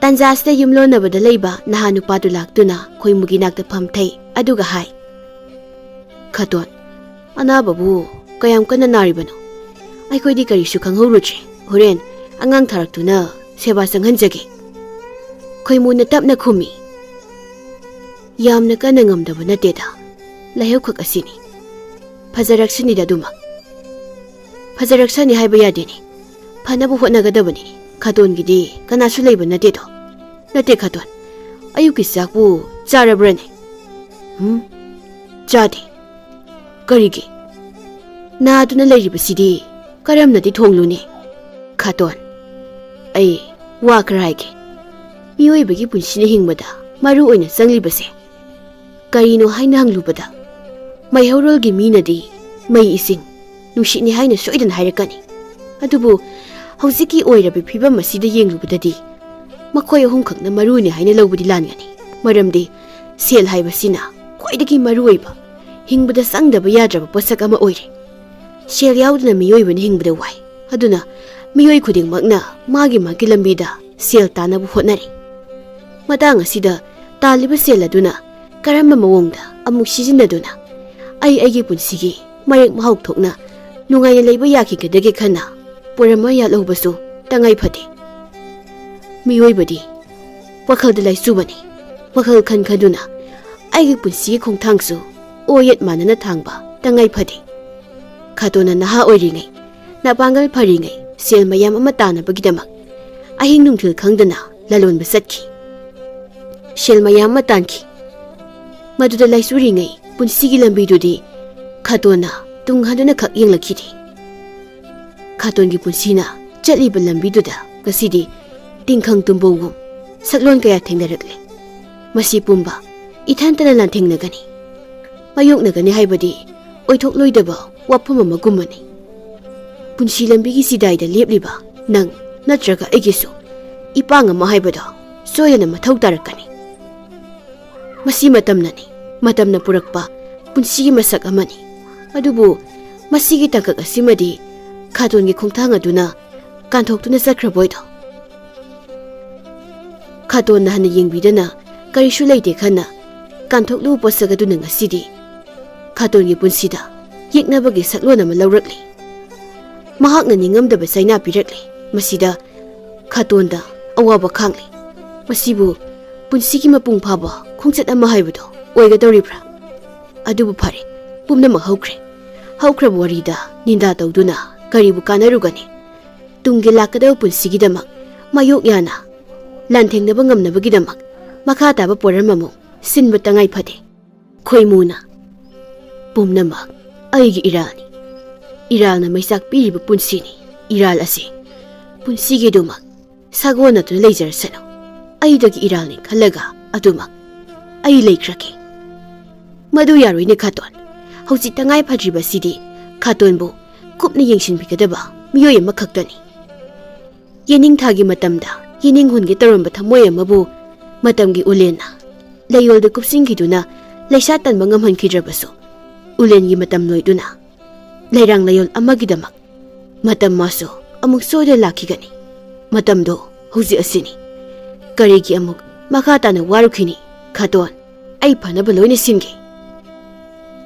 ꯇꯥꯟꯖꯥꯁꯤꯗ ꯌꯨꯝꯂꯣꯟꯅꯕꯗ ꯂꯩꯕ ꯅꯍꯥ ꯅꯨꯄꯥꯗꯨ ꯂꯥꯛꯇꯨꯅ ꯈꯣꯏꯃꯨꯒꯤ ꯅꯥꯛꯇ ꯐꯝꯊꯩ꯫ ꯑꯗꯨꯒ ꯍꯥꯏ, "ꯈꯇꯣꯟ, ꯑꯅꯥꯕꯕꯨ ꯀꯌꯥꯝ ꯀꯟꯅ ꯅꯥꯔꯤꯕꯅꯣ? ꯑꯩꯈꯣꯏꯗꯤ ꯀꯔꯤꯁꯨ ꯈꯪꯍꯧꯔꯨꯗ꯭ꯔꯦ꯫ ꯍꯣꯔꯦꯟ ꯑꯉꯥꯡ ꯊꯥꯔꯛꯇꯨꯅ ꯁꯦꯕꯥ ꯆꯪꯍꯟꯖꯒꯦ꯫" ꯈꯣꯏꯃꯨꯅ ꯇꯞꯅ ꯈꯨꯝꯃꯤ, "ꯌꯥꯝꯅ ꯀꯟꯅ ꯉꯝꯗꯕ ꯅꯠꯇꯦꯗ, ꯂꯥꯏꯍꯧꯈꯛ ꯑꯁꯤꯅꯤ꯫ ꯐꯖꯔꯛꯁꯅꯤꯗ ꯑꯗꯨꯃꯛ꯫" "ꯐꯖꯔꯛꯁꯅꯤ ꯍꯥꯏꯕ ꯌꯥꯗꯦꯅꯦ, ꯐꯅꯕ ꯍꯣꯠꯅꯒꯗꯕꯅꯤꯅꯦ꯫ ꯈꯇꯣꯟꯒꯤꯗꯤ ꯀꯅꯥꯁꯨ ꯂꯩꯕ ꯅꯠꯇꯦꯗꯣ꯫" "ꯅꯠꯇꯦ ꯈꯇꯣꯟ, ꯑꯌꯨꯛꯀꯤ ꯆꯥꯛꯄꯨ ꯆꯥꯔꯕ꯭ꯔꯅꯦ?" "ꯎꯝ, ꯆꯥꯗꯦ꯫" "ꯀꯔꯤꯒꯤ? ꯅꯥꯗꯨꯅ ꯂꯩꯔꯤꯕꯁꯤꯗꯤ ꯀꯔꯝꯅꯗꯤ ꯊꯣꯡꯂꯨꯅꯤ?" "ꯈꯇꯣꯟ, ꯑꯩ ꯋꯥ ꯈꯔ ꯍꯥꯏꯒꯦ꯫ ꯃꯤꯑꯣꯏꯕꯒꯤ ꯄꯨꯟꯁꯤꯅ ꯍꯤꯡꯕꯗ ꯃꯔꯨ ꯑꯣꯏꯅ ꯆꯪꯂꯤꯕꯁꯦ ꯀꯔꯤꯅꯣ ꯍꯥꯏꯅ ꯍꯪꯂꯨꯕꯗ, ꯃꯩꯍꯧꯔꯣꯜꯒꯤ ꯃꯤꯅꯗꯤ ꯃꯩ, ꯏꯁꯤꯡ, ꯅꯨꯡꯁꯤꯠꯅꯤ ꯍꯥꯏꯅ ꯁꯣꯏꯗꯅ ꯍꯥꯏꯔꯛꯀꯅꯤ꯫ ꯑꯗꯨꯕꯨ ꯍꯧꯖꯤꯛꯀꯤ ꯑꯣꯏꯔꯕ ꯐꯤꯕꯝ ꯑꯁꯤꯗ ꯌꯦꯡꯂꯨꯕꯗꯗꯤ ꯃꯈꯣꯏ ꯑꯍꯨꯝꯈꯛꯅ ꯃꯔꯨꯅꯤ ꯍꯥꯏꯅ ꯂꯧꯕꯗꯤ ꯂꯥꯟꯒꯅꯤ꯫ ꯃꯔꯝꯗꯤ ꯁꯦꯜ ꯍꯥꯏꯕꯁꯤꯅ ꯈ꯭ꯋꯥꯏꯗꯒꯤ ꯃꯔꯨꯑꯣꯏꯕ, ꯍꯤꯡꯕꯗ ꯆꯪꯗꯕ ꯌꯥꯗ꯭ꯔꯕ ꯄꯣꯠꯁꯛ ꯑꯃ ꯑꯣꯏꯔꯦ꯫ ꯁꯦꯜ ꯌꯥꯎꯗꯅ ꯃꯤꯑꯣꯏꯕꯅ ꯍꯤꯡꯕꯗ ꯋꯥꯏ꯫ ꯑꯗꯨꯅ ꯃꯤꯑꯣꯏ ꯈꯨꯗꯤꯡꯃꯛꯅ ꯃꯥꯒꯤ ꯃꯥꯒꯤ ꯂꯝꯕꯤꯗ ꯁꯦꯜ ꯇꯥꯅꯕ ꯍꯣꯠꯅꯔꯤ꯫ ꯃꯇꯥꯡ ꯑꯁꯤꯗ ꯇꯥꯜꯂꯤꯕ ꯁꯦꯜ ꯑꯗꯨꯅ ꯀꯔꯝꯕ ꯃꯑꯣꯡꯗ ꯑꯃꯨꯛ ꯁꯤꯖꯤꯟꯅꯗꯨꯅ ꯑꯩ ꯑꯩꯒꯤ ꯄꯨꯟꯁꯤꯒꯤ ꯃꯔꯦꯛ ꯃꯍꯥꯎ ꯊꯣꯛꯅ ꯅꯨꯡꯉꯥꯏꯅ ꯂꯩꯕ ꯌꯥꯈꯤꯒꯗꯒꯦ ꯈꯟꯅ ꯄꯣꯔꯝ ꯑꯃ ꯌꯥꯠꯍꯧꯕꯁꯨ ꯇꯉꯥꯏ ꯐꯗꯦ꯫ ꯃꯤꯑꯣꯏꯕꯗꯤ ꯋꯥꯈꯜꯗ ꯂꯥꯏꯆꯨꯕꯅꯤ꯫ ꯋꯥꯈꯜ ꯈꯟ ꯈꯟꯗꯨꯅ ꯑꯩꯒꯤ ꯄꯨꯟꯁꯤꯒꯤ ꯈꯣꯡꯊꯥꯡꯁꯨ ꯑꯣ ꯌꯦꯠ ꯃꯥꯟꯅꯅ ꯊꯥꯡꯕ ꯇꯉꯥꯏ ꯐꯗꯦ꯫ ꯈꯇꯣꯟꯅ ꯅꯍꯥ ꯑꯣꯏꯔꯤꯉꯩ, ꯅꯄꯥꯡꯒꯜ ꯐꯔꯤꯉꯩ ꯁꯦꯜ ꯃꯌꯥꯝ ꯑꯃ ꯇꯥꯅꯕꯒꯤꯗꯃꯛ ꯑꯍꯤꯡ ꯅꯨꯡꯊꯤꯜ ꯈꯪꯗꯅ ꯂꯂꯣꯟꯕ ꯆꯠꯈꯤ꯫ ꯁꯦꯜ ꯃꯌꯥꯝ ꯑꯃ ꯇꯥꯟꯈꯤ꯫ ꯃꯗꯨꯗ ꯂꯥꯏꯆꯨꯔꯤꯉꯩ ꯄꯨꯟꯁꯤꯒꯤ ꯂꯝꯕꯤꯗꯨꯗꯤ ꯈꯥꯇꯣꯟꯅ ꯇꯨꯡ ꯍꯟꯗꯨꯅ ꯈꯛ ꯌꯦꯡꯂꯛꯈꯤꯗꯦ꯫ ꯈꯥꯇꯣꯟꯒꯤ ꯄꯨꯟꯁꯤꯅ ꯆꯠꯂꯤꯕ ꯂꯝꯕꯤꯗꯨꯗ ꯉꯁꯤꯗꯤ ꯇꯤꯡꯈꯪ ꯇꯨꯝꯕꯧꯒꯨꯝ ꯁꯛꯂꯣꯟ ꯀꯌꯥ ꯊꯦꯡꯅꯔꯛꯂꯦ꯫ ꯃꯁꯤ ꯄꯨꯝꯕ ꯏꯊꯟꯇꯅ ꯂꯥꯟꯊꯦꯡꯅꯒꯅꯤ, ꯃꯥꯌꯣꯛꯅꯒꯅꯤ ꯍꯥꯏꯕꯗꯤ ꯑꯣꯏꯊꯣꯛꯂꯣꯏꯗꯕ ꯋꯥꯐꯝ ꯑꯃꯒꯨꯝꯕꯅꯤ꯫ ꯄꯨꯟꯁꯤ ꯂꯝꯕꯤꯒꯤ ꯆꯤꯗꯥꯏꯗ ꯂꯦꯞꯂꯤꯕ ꯅꯪ ꯅꯠꯇ꯭ꯔꯒ ꯑꯩꯒꯤꯁꯨ ꯏꯄꯥꯡ ꯑꯃ ꯍꯥꯏꯕꯗꯣ ꯁꯣꯏꯗꯅ ꯃꯊꯧ ꯇꯥꯔꯛꯀꯅꯤ꯫ ꯃꯁꯤ ꯃꯇꯝꯅꯅꯤ, ꯃꯇꯝꯅ ꯄꯨꯔꯛꯄ ꯄꯨꯟꯁꯤꯒꯤ ꯃꯁꯛ ꯑꯃꯅꯤ꯫ ꯑꯗꯨꯕꯨ ꯃꯁꯤꯒꯤ ꯇꯥꯡꯀꯛ ꯑꯁꯤꯃꯗꯤ ꯈꯥꯇꯣꯟꯒꯤ ꯈꯣꯡꯊꯥꯡ ꯑꯗꯨꯅ ꯀꯥꯟꯊꯣꯛꯇꯨꯅ ꯆꯠꯈ꯭ꯔꯕꯣꯏꯗꯣ? ꯈꯥꯇꯣꯟꯅ ꯍꯟꯅ ꯌꯦꯡꯕꯤꯗꯅ ꯀꯔꯤꯁꯨ ꯂꯩꯇꯦ ꯈꯟꯅ ꯀꯥꯟꯊꯣꯛꯂꯨꯕ ꯄꯣꯠꯁꯛ ꯑꯗꯨꯅ ꯉꯁꯤꯗꯤ ꯈꯥꯇꯣꯟꯒꯤ ꯄꯨꯟꯁꯤꯗ ꯌꯦꯛꯅꯕꯒꯤ ꯁꯛꯂꯣꯟ ꯑꯃ ꯂꯧꯔꯛꯂꯤ꯫ ꯃꯍꯥꯛꯅ ꯅꯤꯡꯉꯝꯗꯕ ꯆꯩꯅꯥ ꯄꯤꯔꯛꯂꯤ꯫ ꯃꯁꯤꯗ ꯈꯥꯇꯣꯟꯗ ꯑꯋꯥꯕ ꯈꯥꯡꯂꯤ꯫ ꯃꯁꯤꯕꯨ ꯄꯨꯟꯁꯤꯒꯤ ꯃꯄꯨꯡ ꯐꯥꯕ ꯈꯣꯡꯆꯠ ꯑꯃ ꯍꯥꯏꯕꯗꯣ ꯑꯣꯏꯒꯗꯧꯔꯤꯕ꯭ꯔꯥ? ꯑꯗꯨꯕꯨ ꯐꯔꯦ, ꯄꯨꯝꯅꯃꯛ ꯍꯧꯈ꯭ꯔꯦ꯫ ꯍꯧꯈ꯭ꯔꯕ ꯋꯥꯔꯤꯗ ꯅꯤꯟꯗꯥ ꯇꯧꯗꯨꯅ ꯀꯔꯤꯕꯨ ꯀꯥꯟꯅꯔꯨꯒꯅꯤ? ꯇꯨꯡꯒꯤ ꯂꯥꯛꯀꯗꯕ ꯄꯨꯟꯁꯤꯒꯤꯗꯃꯛ ꯃꯥꯌꯣꯛ ꯌꯥꯅ ꯂꯥꯟꯊꯦꯡꯅꯕ ꯉꯝꯅꯕꯒꯤꯗꯃꯛ ꯃꯈꯥ ꯇꯥꯕ ꯄꯣꯔꯝ ꯑꯃꯨꯛ ꯁꯤꯟꯕ ꯇꯉꯥꯏ ꯐꯗꯦ꯫ ꯈꯣꯏꯃꯨꯅ, "ꯄꯨꯝꯅꯃꯛ ꯑꯩꯒꯤ ꯏꯔꯥꯜꯅꯤ꯫ ꯏꯔꯥꯜꯅ ꯃꯩꯆꯥꯛ ꯄꯤꯔꯤꯕ ꯄꯨꯟꯁꯤꯅꯤ꯫ ꯏꯔꯥꯜ ꯑꯁꯤ ꯄꯨꯟꯁꯤꯒꯤꯗꯨꯃꯛ ꯁꯥꯒꯣꯟꯅꯗꯨꯅ ꯂꯩꯖꯔꯁꯅꯨ꯫ ꯑꯩꯗꯒꯤ ꯏꯔꯥꯜꯅꯤ ꯈꯜꯂꯒ ꯑꯗꯨꯃꯛ ꯑꯩ ꯂꯩꯈ꯭ꯔꯒꯦ꯫" ꯃꯗꯨ ꯌꯥꯔꯣꯏꯅꯦ ꯈꯥꯇꯣꯟ꯫ ꯍꯧꯖꯤꯛ ꯇꯉꯥꯏ ꯐꯗ꯭ꯔꯤꯕꯁꯤꯗꯤ ꯈꯥꯇꯣꯟꯕꯨ ꯀꯨꯞꯅ ꯌꯦꯡꯁꯤꯟꯕꯤꯒꯗꯕ ꯃꯤꯑꯣꯏ ꯑꯃꯈꯛꯇꯅꯤ꯫ ꯌꯦꯅꯤꯡꯊꯥꯒꯤ ꯃꯇꯝꯗ ꯌꯦꯅꯤꯡ ꯍꯨꯟꯒꯦ ꯇꯧꯔꯝꯕ ꯊꯃꯣꯏ ꯑꯃꯕꯨ ꯃꯇꯝꯒꯤ ꯎꯂꯦꯟꯅ ꯂꯩꯌꯣꯜꯗ ꯀꯨꯞꯁꯤꯟꯈꯤꯗꯨꯅ ꯂꯩꯁꯥ ꯇꯟꯕ ꯉꯝꯍꯟꯈꯤꯗ꯭ꯔꯕꯁꯨ, ꯎꯂꯦꯟꯒꯤ ꯃꯇꯝ ꯂꯣꯏꯗꯨꯅ ꯂꯩꯔꯥꯡ ꯂꯩꯌꯣꯜ ꯑꯃꯒꯤꯗꯃꯛ ꯃꯇꯝ ꯃꯥꯁꯨ ꯑꯃꯨꯛ ꯁꯣꯏꯗꯅ ꯂꯥꯛꯈꯤꯒꯅꯤ꯫ ꯃꯇꯝꯗꯣ ꯍꯧꯖꯤꯛ ꯑꯁꯤꯅꯤ꯫ ꯀꯔꯤꯒꯤ ꯑꯃꯨꯛ ꯃꯈꯥ ꯇꯥꯅ ꯋꯥꯔꯨꯈꯤꯅꯤ? ꯈꯥꯇꯣꯟ, ꯑꯩ ꯐꯅꯕ ꯂꯣꯏꯅ ꯁꯤꯟꯒꯦ꯫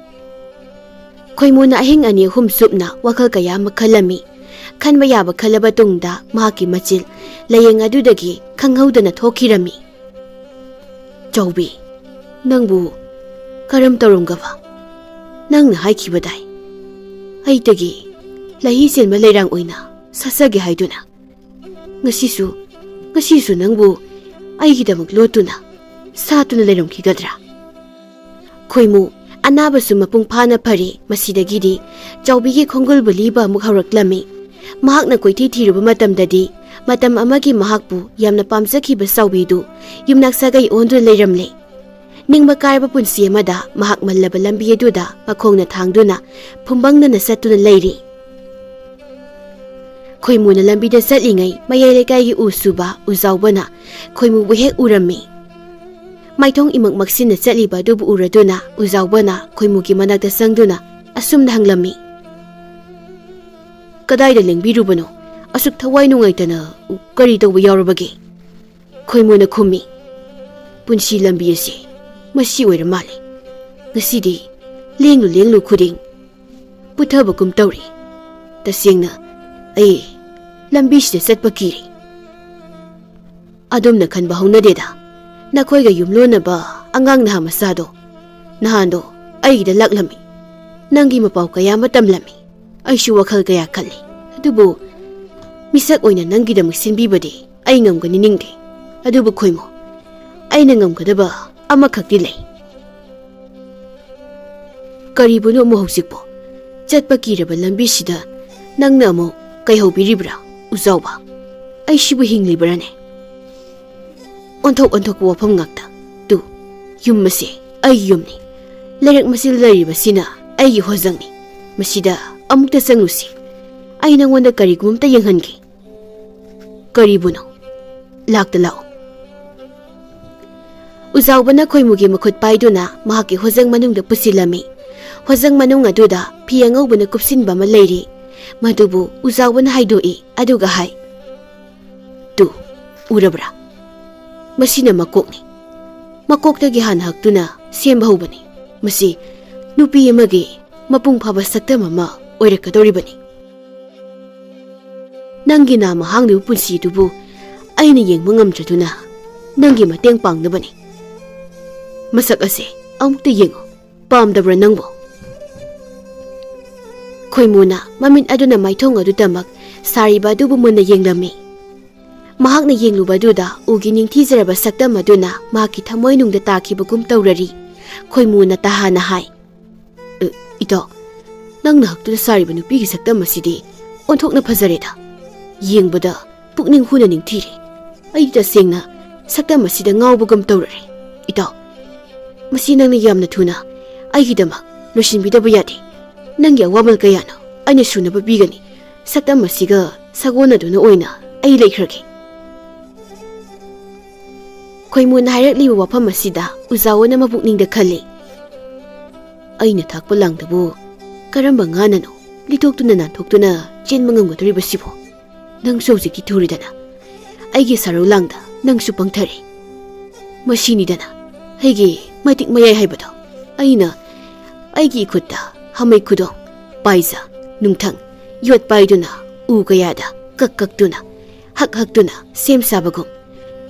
ꯈꯣꯏꯃꯨꯅ ꯑꯍꯤꯡ ꯑꯅꯤ ꯑꯍꯨꯝ ꯆꯨꯞꯅ ꯋꯥꯈꯜ ꯀꯌꯥ ꯑꯃ ꯈꯜꯂꯝꯃꯤ꯫ ꯈꯟꯕ ꯌꯥꯕ ꯈꯜꯂꯕ ꯇꯨꯡꯗ ꯃꯍꯥꯛꯀꯤ ꯃꯆꯤꯜ ꯂꯥꯌꯦꯡ ꯑꯗꯨꯗꯒꯤ ꯈꯪꯍꯧꯗꯅ ꯊꯣꯛꯈꯤꯔꯝꯃꯤ꯫ "ꯆꯥꯎꯕꯤ, ꯅꯪꯕꯨ ꯀꯔꯝ ꯇꯧꯔꯝꯒꯕ? ꯅꯪꯅ ꯍꯥꯏꯈꯤꯕꯗꯥꯏ, ꯑꯩꯗꯒꯤ ꯂꯩꯍꯤ ꯆꯦꯟꯕ ꯂꯩꯔꯥꯡ ꯑꯣꯏꯅ ꯁꯥꯠꯆꯒꯦ ꯍꯥꯏꯗꯨꯅ꯫ ꯉꯁꯤꯁꯨ, ꯉꯁꯤꯁꯨ ꯅꯪꯕꯨ ꯑꯩꯒꯤꯗꯃꯛ ꯂꯣꯠꯇꯨꯅ, ꯁꯥꯠꯇꯨꯅ ꯂꯩꯔꯝꯈꯤꯒꯗ꯭ꯔꯥ?" ꯈꯣꯏꯃꯨ, ꯑꯅꯥꯕꯁꯨ ꯃꯄꯨꯡ ꯐꯥꯅ ꯐꯔꯦ꯫ ꯃꯁꯤꯗꯒꯤꯗꯤ ꯆꯥꯎꯕꯤꯒꯤ ꯈꯣꯡꯒꯨꯜꯕꯨ ꯂꯤꯕ ꯑꯃꯨꯛ ꯍꯧꯔꯛꯂꯝꯃꯤ꯫ ꯃꯍꯥꯛꯅ ꯀꯣꯏꯊꯤ ꯊꯤꯔꯨꯕ ꯃꯇꯝꯗꯗꯤ ꯃꯇꯝ ꯑꯃꯒꯤ ꯃꯍꯥꯛꯄꯨ ꯌꯥꯝꯅ ꯄꯥꯝꯖꯈꯤꯕ ꯆꯥꯎꯕꯤꯗꯨ ꯌꯨꯝꯅꯥꯛ ꯁꯥꯒꯩ ꯑꯣꯟꯗꯨꯅ ꯂꯩꯔꯝꯂꯦ꯫ ꯅꯤꯡꯕ ꯀꯥꯏꯔꯕ ꯄꯨꯟꯁꯤ ꯑꯃꯗ ꯃꯍꯥꯛ ꯃꯜꯂꯕ ꯂꯝꯕꯤ ꯑꯗꯨꯗ ꯃꯈꯣꯡꯅ ꯊꯥꯡꯗꯨꯅ ꯐꯨꯝꯕꯪꯗꯅ ꯆꯠꯇꯨꯅ ꯂꯩꯔꯤ꯫ ꯈꯣꯏꯃꯨꯅ ꯂꯝꯕꯤꯗ ꯆꯠꯂꯤꯉꯩ ꯃꯌꯥꯏ ꯂꯩꯀꯥꯏꯒꯤ ꯎ ꯁꯨꯕ ꯎꯖꯥꯎꯕꯅ ꯈꯣꯏꯃꯨꯕꯨ ꯍꯦꯛ ꯎꯔꯝꯃꯤ꯫ ꯃꯥꯏꯊꯣꯡ ꯏꯃꯛ ꯃꯛꯁꯤꯟꯅ ꯆꯠꯂꯤꯕ ꯑꯗꯨꯕꯨ ꯎꯔꯗꯨꯅ ꯎꯖꯥꯎꯕꯅ ꯈꯣꯏꯃꯨꯒꯤ ꯃꯅꯥꯛꯇ ꯆꯪꯗꯨꯅ ꯑꯁꯨꯝꯅ ꯍꯪꯂꯝꯃꯤ, "ꯀꯗꯥꯏꯗ ꯂꯦꯡꯕꯤꯔꯨꯕꯅꯣ? ꯑꯁꯨꯛ ꯊꯋꯥꯏ ꯅꯨꯡꯉꯥꯏꯇꯅ ꯀꯔꯤ ꯇꯧꯕ ꯌꯥꯎꯔꯕꯒꯦ?" ꯈꯣꯏꯃꯨꯅ ꯈꯨꯝꯃꯤ, "ꯄꯨꯟꯁꯤ ꯂꯝꯕꯤ ꯑꯁꯤ ꯃꯁꯤ ꯑꯣꯏꯔ ꯃꯥꯜꯂꯦ꯫ ꯉꯁꯤꯗꯤ ꯂꯦꯡꯂꯨ ꯂꯦꯡꯂꯨ ꯈꯨꯗꯤꯡ ꯄꯨꯊꯕꯒꯨꯝ ꯇꯧꯔꯤ꯫ ꯇꯁꯦꯡꯅ ꯑꯩ ꯂꯝꯕꯤꯁꯤꯗ ꯆꯠꯄ ꯀꯤꯔꯦ꯫ ꯑꯗꯣꯝꯅ ꯈꯟꯕ ꯍꯧꯅꯗꯦꯗ꯫ ꯅꯈꯣꯏꯒ ꯌꯨꯝꯂꯣꯟꯅꯕ ꯑꯉꯥꯡ ꯅꯍꯥ ꯃꯆꯥꯗꯣ ꯅꯍꯥꯟꯗꯣ ꯑꯩꯒꯤꯗ ꯂꯥꯛꯂꯝꯃꯤ꯫ ꯅꯪꯒꯤ ꯃꯄꯥꯎ ꯀꯌꯥ ꯑꯃ ꯇꯝꯂꯝꯃꯤ꯫ ꯑꯩꯁꯨ ꯋꯥꯈꯜ ꯀꯌꯥ ꯈꯜꯂꯤ꯫ ꯑꯗꯨꯕꯨ ꯃꯤꯁꯛ ꯑꯣꯏꯅ ꯅꯪꯒꯤꯗꯃꯛ ꯁꯤꯟꯕꯤꯕꯗꯤ ꯑꯩ ꯉꯝꯒꯅꯤ ꯅꯤꯡꯗꯦ꯫ ꯑꯗꯨꯕꯨ ꯈꯣꯏꯃꯨ, ꯑꯩꯅ ꯉꯝꯒꯗꯕ ꯑꯃꯈꯛꯇꯤ ꯂꯩ꯫" "ꯀꯔꯤꯕꯨꯅꯣ ꯑꯃꯨꯛ ꯍꯧꯖꯤꯛꯄꯣ? ꯆꯠꯄ ꯀꯤꯔꯕ ꯂꯝꯕꯤꯁꯤꯗ ꯅꯪꯅ ꯑꯃꯨꯛ ꯀꯩꯍꯧꯕꯤꯔꯤꯕ꯭ꯔꯥ, ꯎꯖꯥꯎꯕ? ꯑꯩꯁꯤꯕꯨ ꯍꯤꯡꯂꯤꯕ꯭ꯔꯥꯅꯦ?" ꯑꯣꯟꯊꯣꯛ ꯑꯣꯟꯊꯣꯛꯄ ꯋꯥꯐꯝ ꯉꯥꯛꯇ꯫ ꯇꯨ, ꯌꯨꯝ ꯑꯁꯦ ꯑꯩꯒꯤ ꯌꯨꯝꯅꯤ꯫ ꯂꯩꯔꯛ ꯃꯆꯤꯜ ꯂꯩꯔꯤꯕꯁꯤꯅ ꯑꯩꯒꯤ ꯍꯣꯖꯪꯅꯤ꯫ ꯃꯁꯤꯗ ꯑꯃꯨꯛꯇ ꯆꯪꯂꯨꯁꯤ꯫ ꯑꯩ ꯅꯪꯉꯣꯟꯗ ꯀꯔꯤꯒꯨꯝꯕ ꯑꯃꯇ ꯌꯦꯡꯍꯟꯒꯦ꯫ "ꯀꯔꯤꯕꯨꯅꯣ? ꯂꯥꯛꯇ ꯂꯥꯛꯑꯣ꯫" ꯎꯖꯥꯎꯕꯅ ꯈꯣꯏꯃꯨꯒꯤ ꯃꯈꯨꯠ ꯄꯥꯏꯗꯨꯅ ꯃꯍꯥꯛꯀꯤ ꯍꯣꯖꯪ ꯃꯅꯨꯡꯗ ꯄꯨꯁꯤꯜꯂꯝꯃꯤ꯫ ꯍꯣꯖꯪ ꯃꯅꯨꯡ ꯑꯗꯨꯗ ꯐꯤ ꯑꯉꯧꯕꯅ ꯀꯨꯞꯁꯤꯟꯕ ꯑꯃ ꯂꯩꯔꯤ꯫ ꯃꯗꯨꯕꯨ ꯎꯖꯥꯎꯕꯅ ꯍꯥꯏꯗꯣꯛꯏ, ꯑꯗꯨꯒ ꯍꯥꯏ, "ꯇꯨ, ꯎꯔꯕ꯭ꯔꯥ? ꯃꯁꯤꯅ ꯃꯀꯣꯛꯅꯤ꯫ ꯃꯀꯣꯛꯇꯒꯤ ꯍꯥꯟꯅ ꯍꯛꯇꯨꯅ ꯁꯦꯝꯕ ꯍꯧꯕꯅꯤ꯫ ꯃꯁꯤ ꯅꯨꯄꯤ ꯑꯃꯒꯤ ꯃꯄꯨꯡ ꯐꯥꯕ ꯁꯛꯇꯝ ꯑꯃ ꯑꯣꯏꯔꯛꯀꯗꯧꯔꯤꯕꯅꯤ꯫ ꯅꯪꯒꯤ ꯅꯥꯝꯃ ꯍꯥꯡꯂꯤꯕ ꯄꯨꯟꯁꯤꯗꯨꯕꯨ ꯑꯩꯅ ꯌꯦꯡꯕ ꯉꯝꯗ꯭ꯔꯗꯨꯅ ꯅꯪꯒꯤ ꯃꯇꯦꯡ ꯄꯥꯡꯅꯕꯅꯤ꯫ ꯃꯁꯛ ꯑꯁꯦ ꯑꯃꯨꯛꯇ ꯌꯦꯡꯉꯨ꯫ ꯄꯥꯝꯗꯕ꯭ꯔꯥ ꯅꯪꯕꯨ?" ꯈꯣꯏꯃꯨꯅ ꯃꯃꯤꯠ ꯑꯗꯨꯅ ꯃꯥꯏꯊꯣꯡ ꯑꯗꯨꯗꯃꯛ ꯁꯥꯔꯤꯕ ꯑꯗꯨꯕꯨ ꯃꯨꯟꯅ ꯌꯦꯡꯂꯝꯃꯤ꯫ ꯃꯍꯥꯛꯅ ꯌꯦꯡꯂꯨꯕ ꯑꯗꯨꯗ ꯎꯒꯤ ꯅꯤꯡꯊꯤꯖꯔꯕ ꯁꯛꯇꯝ ꯑꯗꯨꯅ ꯃꯍꯥꯛꯀꯤ ꯊꯃꯣꯏꯅꯨꯡꯗ ꯇꯥꯈꯤꯕꯒꯨꯝ ꯇꯧꯔꯔꯤ꯫ ꯈꯣꯏꯃꯨꯅ ꯇꯍꯥꯅ ꯍꯥꯏ, "ꯑ, ꯏꯇꯥꯎ, ꯅꯪꯅ ꯍꯛꯇꯨꯗ ꯁꯥꯔꯤꯕ ꯅꯨꯄꯤꯒꯤ ꯁꯛꯇꯝ ꯑꯁꯤꯗꯤ ꯑꯣꯟꯊꯣꯛꯅ ꯐꯖꯔꯦꯗ꯫ ꯌꯦꯡꯕꯗ ꯄꯨꯛꯅꯤꯡ ꯍꯨꯅ ꯅꯤꯡꯊꯤꯔꯦ꯫ ꯑꯩꯗꯤ ꯇꯁꯦꯡꯅ ꯁꯛꯇꯝ ꯑꯁꯤꯗ ꯉꯥꯎꯕꯒꯨꯝ ꯇꯧꯔꯔꯦ꯫ ꯏꯇꯥꯎ, ꯃꯁꯤ ꯅꯪꯅ ꯌꯥꯝꯅ ꯊꯨꯅ ꯑꯩꯒꯤꯗꯃꯛ ꯂꯣꯏꯁꯤꯟꯕꯤꯗꯕ ꯌꯥꯗꯦ꯫ ꯅꯪꯒꯤ ꯑꯋꯥꯃꯜ ꯀꯌꯥꯅ ꯑꯩꯅ ꯁꯨꯅꯕ ꯄꯤꯒꯅꯤ꯫ ꯁꯛꯇꯝ ꯑꯁꯤꯒ ꯁꯥꯒꯣꯟꯅꯗꯨꯅ ꯑꯣꯏꯅ ꯑꯩ ꯂꯩꯈ꯭ꯔꯒꯦ꯫" ꯈꯣꯏꯃꯨꯅ ꯍꯥꯏꯔꯛꯂꯤꯕ ꯋꯥꯐꯝ ꯑꯁꯤꯗ ꯎꯖꯥꯋꯣꯅ ꯃꯄꯨꯛꯅꯤꯡꯗ ꯈꯜꯂꯤ, "ꯑꯩꯅ ꯊꯥꯛꯄ ꯂꯥꯡꯗꯕꯨ ꯀꯔꯝꯕ ꯉꯥꯅꯅꯣ ꯂꯤꯊꯣꯛꯇꯨꯅ ꯅꯥꯟꯊꯣꯛꯇꯨꯅ ꯆꯦꯟꯕ ꯉꯝꯒꯗꯧꯔꯤꯕꯁꯤꯕꯣ? ꯅꯪꯁꯨ ꯍꯧꯖꯤꯛꯇꯤ ꯊꯨꯔꯦꯗꯅ꯫ ꯑꯩꯒꯤ ꯁꯔꯧ ꯂꯥꯡꯗ ꯅꯪꯁꯨ ꯄꯪꯊꯔꯦ꯫ ꯃꯁꯤꯅꯤꯗꯅ ꯑꯩꯒꯤ ꯃꯇꯤꯛ ꯃꯌꯥꯏ ꯍꯥꯏꯕꯗꯣ꯫ ꯑꯩꯅ ꯑꯩꯒꯤ ꯏꯈꯨꯠꯇ ꯍꯥꯃꯩ ꯈꯨꯗꯣꯡ, ꯄꯥꯏꯖ, ꯅꯨꯡꯊꯪ ꯌꯣꯠ ꯄꯥꯏꯗꯨꯅ ꯎ ꯀꯌꯥꯗ ꯀꯛ ꯀꯛꯇꯨꯅ, ꯍꯛ ꯍꯛꯇꯨꯅ ꯁꯦꯝ ꯁꯥꯕꯒꯨꯝ,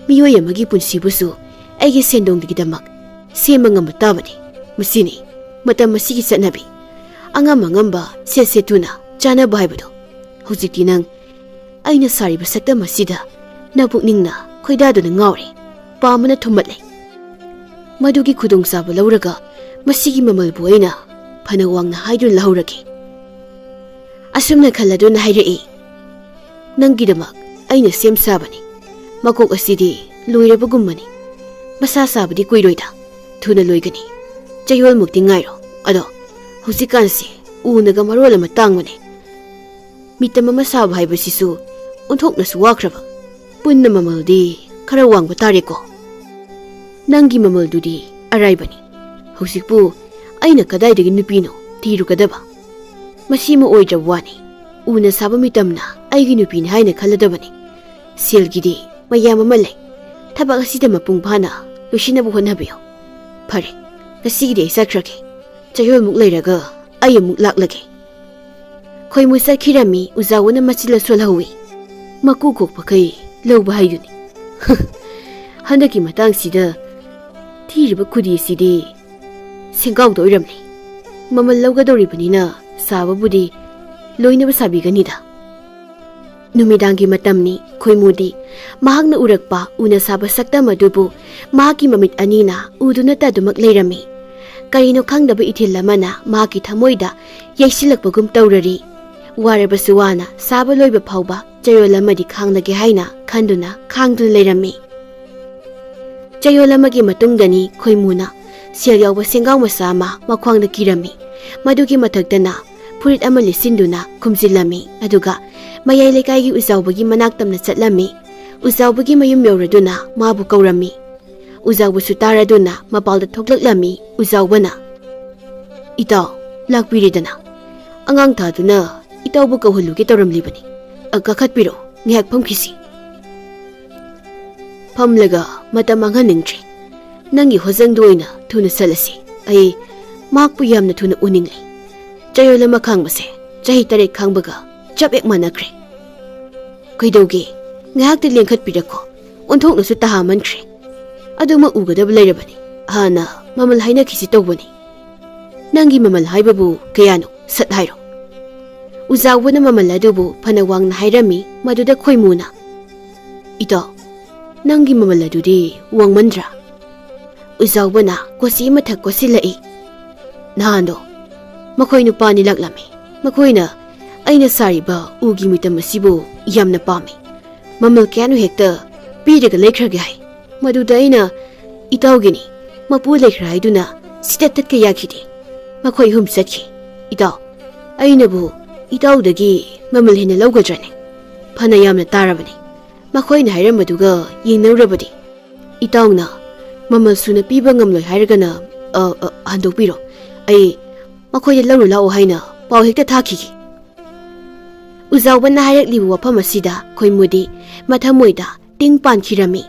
ꯃꯤꯑꯣꯏ ꯑꯃꯒꯤ ꯄꯨꯟꯁꯤꯕꯨꯁꯨ ꯑꯩꯒꯤ ꯁꯦꯟꯗꯣꯡꯒꯤꯗꯃꯛ ꯁꯦꯝꯕ ꯉꯝꯕ ꯇꯥꯕꯅꯤ꯫ ꯃꯁꯤꯅꯤ ꯃꯇꯝ ꯑꯁꯤꯒꯤ ꯆꯠꯅꯕꯤ꯫ ꯑꯉꯝ ꯑꯉꯝꯕ ꯁꯦꯠ ꯁꯦꯠꯇꯨꯅ ꯆꯥꯅꯕ ꯍꯥꯏꯕꯗꯣ꯫ ꯍꯧꯖꯤꯛꯇꯤ ꯅꯪ ꯑꯩꯅ ꯁꯥꯔꯤꯕ ꯁꯛꯇꯝ ꯑꯁꯤꯗ ꯅꯄꯨꯛꯅꯤꯡꯅ ꯈꯣꯏꯗꯥꯗꯨꯅ ꯉꯥꯎꯔꯦ, ꯄꯥꯝꯕꯅ ꯊꯨꯝꯃꯠꯂꯦ꯫ ꯃꯗꯨꯒꯤ ꯈꯨꯗꯣꯡꯆꯥꯕ ꯂꯧꯔꯒ ꯃꯁꯤꯒꯤ ꯃꯃꯜꯕꯨ ꯑꯩꯅ ꯐꯅ ꯋꯥꯡꯅ ꯍꯥꯏꯗꯨꯅ ꯂꯧꯍꯧꯔꯒꯦ꯫ ꯑꯁꯨꯝꯅ ꯈꯜꯂꯗꯨꯅ ꯍꯥꯏꯔꯛꯏ, "ꯅꯪꯒꯤꯗꯃꯛ ꯑꯩꯅ ꯁꯦꯝ ꯁꯥꯕꯅꯤ꯫ ꯃꯀꯣꯛ ꯑꯁꯤꯗꯤ ꯂꯣꯏꯔꯕꯒꯨꯝꯕꯅꯤ꯫ ꯃꯁꯥ ꯁꯥꯕꯗꯤ ꯀꯨꯏꯔꯣꯏꯗ, ꯊꯨꯅ ꯂꯣꯏꯒꯅꯤ꯫ ꯆꯌꯣꯜꯃꯨꯛꯇꯤ ꯉꯥꯏꯔꯣ꯫ ꯑꯗꯣ ꯍꯧꯖꯤꯛꯀꯥꯟꯁꯤ ꯎꯅꯒ ꯃꯔꯣꯜ ꯑꯃ ꯇꯥꯡꯕꯅꯦ꯫ ꯃꯤꯇꯝ ꯑꯃ ꯁꯥꯕ ꯍꯥꯏꯕꯁꯤꯁꯨ ꯑꯣꯟꯊꯣꯛꯅꯁꯨ ꯋꯥꯈ꯭ꯔꯕ꯫ ꯄꯨꯟꯅ ꯃꯃꯜꯗꯤ ꯈꯔ ꯋꯥꯡꯕ ꯇꯥꯔꯦꯀꯣ꯫ ꯅꯪꯒꯤ ꯃꯃꯜꯗꯨꯗꯤ ꯑꯔꯥꯏꯕꯅꯤ꯫ ꯍꯧꯖꯤꯛꯄꯨ ꯑꯩꯅ ꯀꯗꯥꯏꯗꯒꯤ ꯅꯨꯄꯤꯅꯣ ꯊꯤꯔꯨꯒꯗꯕ? ꯃꯁꯤꯃ ꯑꯣꯏꯗ꯭ꯔꯕ ꯋꯥꯅꯤ꯫ ꯎꯅ ꯁꯥꯕ ꯃꯤꯇꯝꯅ ꯑꯩꯒꯤ ꯅꯨꯄꯤꯅꯤ ꯍꯥꯏꯅ ꯈꯜꯂꯗꯕꯅꯤ꯫ ꯁꯦꯜꯒꯤꯗꯤ ꯃꯌꯥꯝ ꯑꯃ ꯂꯩ꯫ ꯊꯕꯛ ꯑꯁꯤꯗ ꯃꯄꯨꯡ ꯐꯥꯅ ꯂꯣꯏꯁꯤꯟꯅꯕ ꯍꯣꯠꯅꯕꯤꯌꯨ꯫ ꯐꯔꯦ, ꯉꯁꯤꯒꯤꯗꯤ ꯑꯩ ꯆꯠꯈ꯭ꯔꯒꯦ꯫ ꯆꯌꯣꯜꯃꯨꯛ ꯂꯩꯔꯒ ꯑꯩ ꯑꯃꯨꯛ ꯂꯥꯛꯂꯒꯦ꯫" ꯈꯣꯏꯃꯨ ꯆꯠꯈꯤꯔꯝꯃꯤ꯫ ꯎꯖꯥꯋꯣꯅ ꯃꯆꯤꯜ ꯁꯣꯜꯍꯧꯏ꯫ ꯃꯀꯨ ꯈꯣꯛꯄꯈꯩ ꯂꯧꯕ ꯍꯥꯏꯗꯨꯅꯤ꯫ ꯍꯟꯗꯛꯀꯤ ꯃꯇꯥꯡꯁꯤꯗ ꯊꯤꯔꯤꯕ ꯈꯨꯗꯤꯁꯤꯗꯤ ꯁꯦꯡꯒꯥꯎꯗ ꯑꯣꯏꯔꯝꯂꯦ꯫ ꯃꯃꯜ ꯂꯧꯒꯗꯧꯔꯤꯕꯅꯤꯅ ꯁꯥꯕꯕꯨꯗꯤ ꯂꯣꯏꯅꯕ ꯁꯥꯕꯤꯒꯅꯤꯗ꯫ ꯅꯨꯃꯤꯗꯥꯡꯒꯤ ꯃꯇꯝꯅꯤ꯫ ꯈꯣꯏꯃꯨꯗꯤ ꯃꯍꯥꯛꯅ ꯎꯔꯛꯄ ꯎꯅ ꯁꯥꯕ ꯁꯛꯇꯝ ꯑꯗꯨꯕꯨ ꯃꯍꯥꯛꯀꯤ ꯃꯃꯤꯠ ꯑꯅꯤꯅ ꯎꯗꯨꯅꯇ ꯑꯗꯨꯃꯛ ꯂꯩꯔꯝꯃꯤ꯫ ꯀꯔꯤꯅꯣ ꯈꯪꯗꯕ ꯏꯊꯤꯜ ꯑꯃꯅ ꯃꯍꯥꯛꯀꯤ ꯊꯃꯣꯏꯗ ꯌꯩꯁꯤꯜꯂꯛꯄꯒꯨꯝ ꯇꯧꯔꯔꯤ꯫ ꯋꯥꯔꯕꯁꯨ ꯋꯥꯅ ꯁꯥꯕ ꯂꯣꯏꯕ ꯐꯥꯎꯕ ꯆꯌꯣꯜ ꯑꯃꯗꯤ ꯈꯥꯡꯂꯒꯦ ꯍꯥꯏꯅ ꯈꯟꯗꯨꯅ ꯈꯥꯡꯗꯨꯅ ꯂꯩꯔꯝꯃꯤ꯫ ꯆꯌꯣꯜ ꯑꯃꯒꯤ ꯃꯇꯨꯡꯗꯅꯤ ꯈꯣꯏꯃꯨꯅ ꯁꯦꯜ ꯌꯥꯎꯕ ꯁꯦꯡꯒꯥꯎ ꯃꯆꯥ ꯑꯃ ꯃꯈ꯭ꯋꯥꯡꯗ ꯀꯤꯔꯝꯃꯤ꯫ ꯃꯗꯨꯒꯤ ꯃꯊꯛꯇꯅ ꯐꯨꯔꯤꯠ ꯑꯃ ꯂꯤꯠꯁꯤꯟꯗꯨꯅ ꯈꯨꯝꯖꯤꯜꯂꯝꯃꯤ꯫ ꯑꯗꯨꯒ ꯃꯌꯥꯏ ꯂꯩꯀꯥꯏꯒꯤ ꯎꯖꯥꯎꯕꯒꯤ ꯃꯅꯥꯛ ꯇꯝꯅ ꯆꯠꯂꯝꯃꯤ꯫ ꯎꯖꯥꯎꯕꯒꯤ ꯃꯌꯨꯝ ꯌꯧꯔꯗꯨꯅ ꯃꯥꯕꯨ ꯀꯧꯔꯝꯃꯤ꯫ ꯎꯖꯥꯎꯕꯁꯨ ꯇꯥꯔꯗꯨꯅ ꯃꯄꯥꯜꯗ ꯊꯣꯛꯂꯛꯂꯝꯃꯤ꯫ ꯎꯖꯥꯎꯕꯅ, "ꯏꯇꯥꯎ, ꯂꯥꯛꯄꯤꯔꯦꯗꯅ꯫ ꯑꯉꯥꯡ ꯊꯥꯗꯨꯅ ꯏꯇꯥꯎꯕꯨ ꯀꯧꯍꯜꯂꯨꯒꯦ ꯇꯧꯔꯝꯂꯤꯕꯅꯤ꯫ ꯑ, ꯀꯥꯈꯠꯄꯤꯔꯣ, ꯉꯥꯏꯍꯥꯛ ꯐꯝꯈꯤꯁꯤ꯫" "ꯐꯝꯂꯒ ꯃꯇꯝ ꯃꯥꯡꯍꯟꯅꯤꯡꯗ꯭ꯔꯦ꯫ ꯅꯪꯒꯤ ꯍꯣꯖꯪꯗꯨ ꯑꯣꯏꯅ ꯊꯨꯅ ꯆꯠꯂꯁꯤ꯫ ꯑꯩ ꯃꯍꯥꯛꯄꯨ ꯌꯥꯝꯅ ꯊꯨꯅ ꯎꯅꯤꯡꯂꯦ꯫ ꯆꯌꯣꯜ ꯑꯃ ꯈꯥꯡꯕꯁꯦ ꯆꯍꯤ ꯇꯔꯦꯠ ꯈꯥꯡꯕꯒ ꯆꯞ ꯍꯦꯛ ꯃꯥꯟꯅꯈ꯭ꯔꯦ꯫" "ꯀꯩꯗꯧꯒꯦ? ꯉꯥꯏꯍꯥꯛꯇꯤ ꯂꯦꯡꯈꯠꯄꯤꯔꯛꯈꯣ꯫ ꯑꯣꯟꯊꯣꯛꯅꯁꯨ ꯇꯍꯥꯃꯟꯈ꯭ꯔꯦ꯫ ꯑꯗꯨꯃꯛ ꯎꯒꯗꯕ ꯂꯩꯔꯕꯅꯤ꯫ ꯍꯥꯟꯅ ꯃꯃꯜ ꯍꯥꯏꯅꯈꯤꯁꯤ ꯇꯧꯕꯅꯤ꯫" "ꯅꯪꯒꯤ ꯃꯃꯜ ꯍꯥꯏꯕꯕꯨ ꯀꯌꯥꯅꯣ? ꯁꯠ ꯍꯥꯏꯔꯣ꯫" ꯎꯖꯥꯎꯕꯅ ꯃꯃꯜ ꯑꯗꯨꯕꯨ ꯐꯅ ꯋꯥꯡꯅ ꯍꯥꯏꯔꯝꯃꯤ꯫ ꯃꯗꯨꯗ ꯈꯣꯏꯃꯨꯅ, "ꯏꯇꯥꯎ, ꯅꯪꯒꯤ ꯃꯃꯜ ꯑꯗꯨꯗꯤ ꯋꯥꯡꯃꯟꯗ꯭ꯔꯥ?" ꯎꯖꯥꯎꯕꯅ ꯀꯣꯆꯤ ꯑꯃꯊꯛ ꯀꯣꯠꯁꯤꯜꯂꯛꯏ꯫ "ꯅꯍꯥꯟꯗꯣ ꯃꯈꯣꯏ ꯅꯨꯄꯥ ꯑꯅꯤ ꯂꯥꯛꯂꯝꯃꯤ꯫ ꯃꯈꯣꯏꯅ ꯑꯩꯅ ꯁꯥꯔꯤꯕ ꯎꯒꯤ ꯃꯤꯇꯝ ꯑꯁꯤꯕꯨ ꯌꯥꯝꯅ ꯄꯥꯝꯃꯤ꯫ ꯃꯃꯜ ꯀꯌꯥꯅꯣ ꯍꯦꯛꯇ ꯄꯤꯔꯒ ꯂꯩꯈ꯭ꯔꯒꯦ ꯍꯥꯏ꯫ ꯃꯗꯨꯗ ꯑꯩꯅ ꯏꯇꯥꯎꯒꯤꯅꯤ, ꯃꯄꯨ ꯂꯩꯈ꯭ꯔꯦ ꯍꯥꯏꯗꯨꯅ ꯁꯤꯗ ꯇꯠꯀꯦ ꯌꯥꯈꯤꯗꯦ꯫ ꯃꯈꯣꯏ ꯑꯍꯨꯝ ꯆꯠꯈꯤ꯫ ꯏꯇꯥꯎ, ꯑꯩꯅꯕꯨ ꯏꯇꯥꯎꯗꯒꯤ ꯃꯃꯜ ꯍꯦꯟꯅ ꯂꯧꯒꯗ꯭ꯔꯅꯦ? ꯐꯅ ꯌꯥꯝꯅ ꯇꯥꯔꯕꯅꯤ꯫ ꯃꯈꯣꯏꯅ ꯍꯥꯏꯔꯝꯕꯗꯨꯒ ꯌꯦꯡꯅꯔꯨꯔꯕꯗꯤ ꯏꯇꯥꯎꯅ ꯃꯃꯜ ꯁꯨꯅ ꯄꯤꯕ ꯉꯝꯂꯣꯏ ꯍꯥꯏꯔꯒꯅ, ꯑ, ꯑ, ꯍꯟꯗꯣꯛꯄꯤꯔꯣ꯫ ꯑꯩ ꯃꯈꯣꯏꯗ ꯂꯧꯔꯨ ꯂꯥꯛꯑꯣ ꯍꯥꯏꯅ ꯄꯥꯎ ꯍꯦꯛꯇ ꯊꯥꯈꯤꯒꯦ꯫" ꯎꯖꯥꯎꯕꯅ ꯍꯥꯏꯔꯛꯂꯤꯕ ꯋꯥꯐꯝ ꯑꯁꯤꯗ ꯈꯣꯏꯃꯨꯗꯤ ꯃꯊꯃꯣꯏꯗ ꯇꯤꯡ ꯄꯥꯟꯈꯤꯔꯝꯃꯤ꯫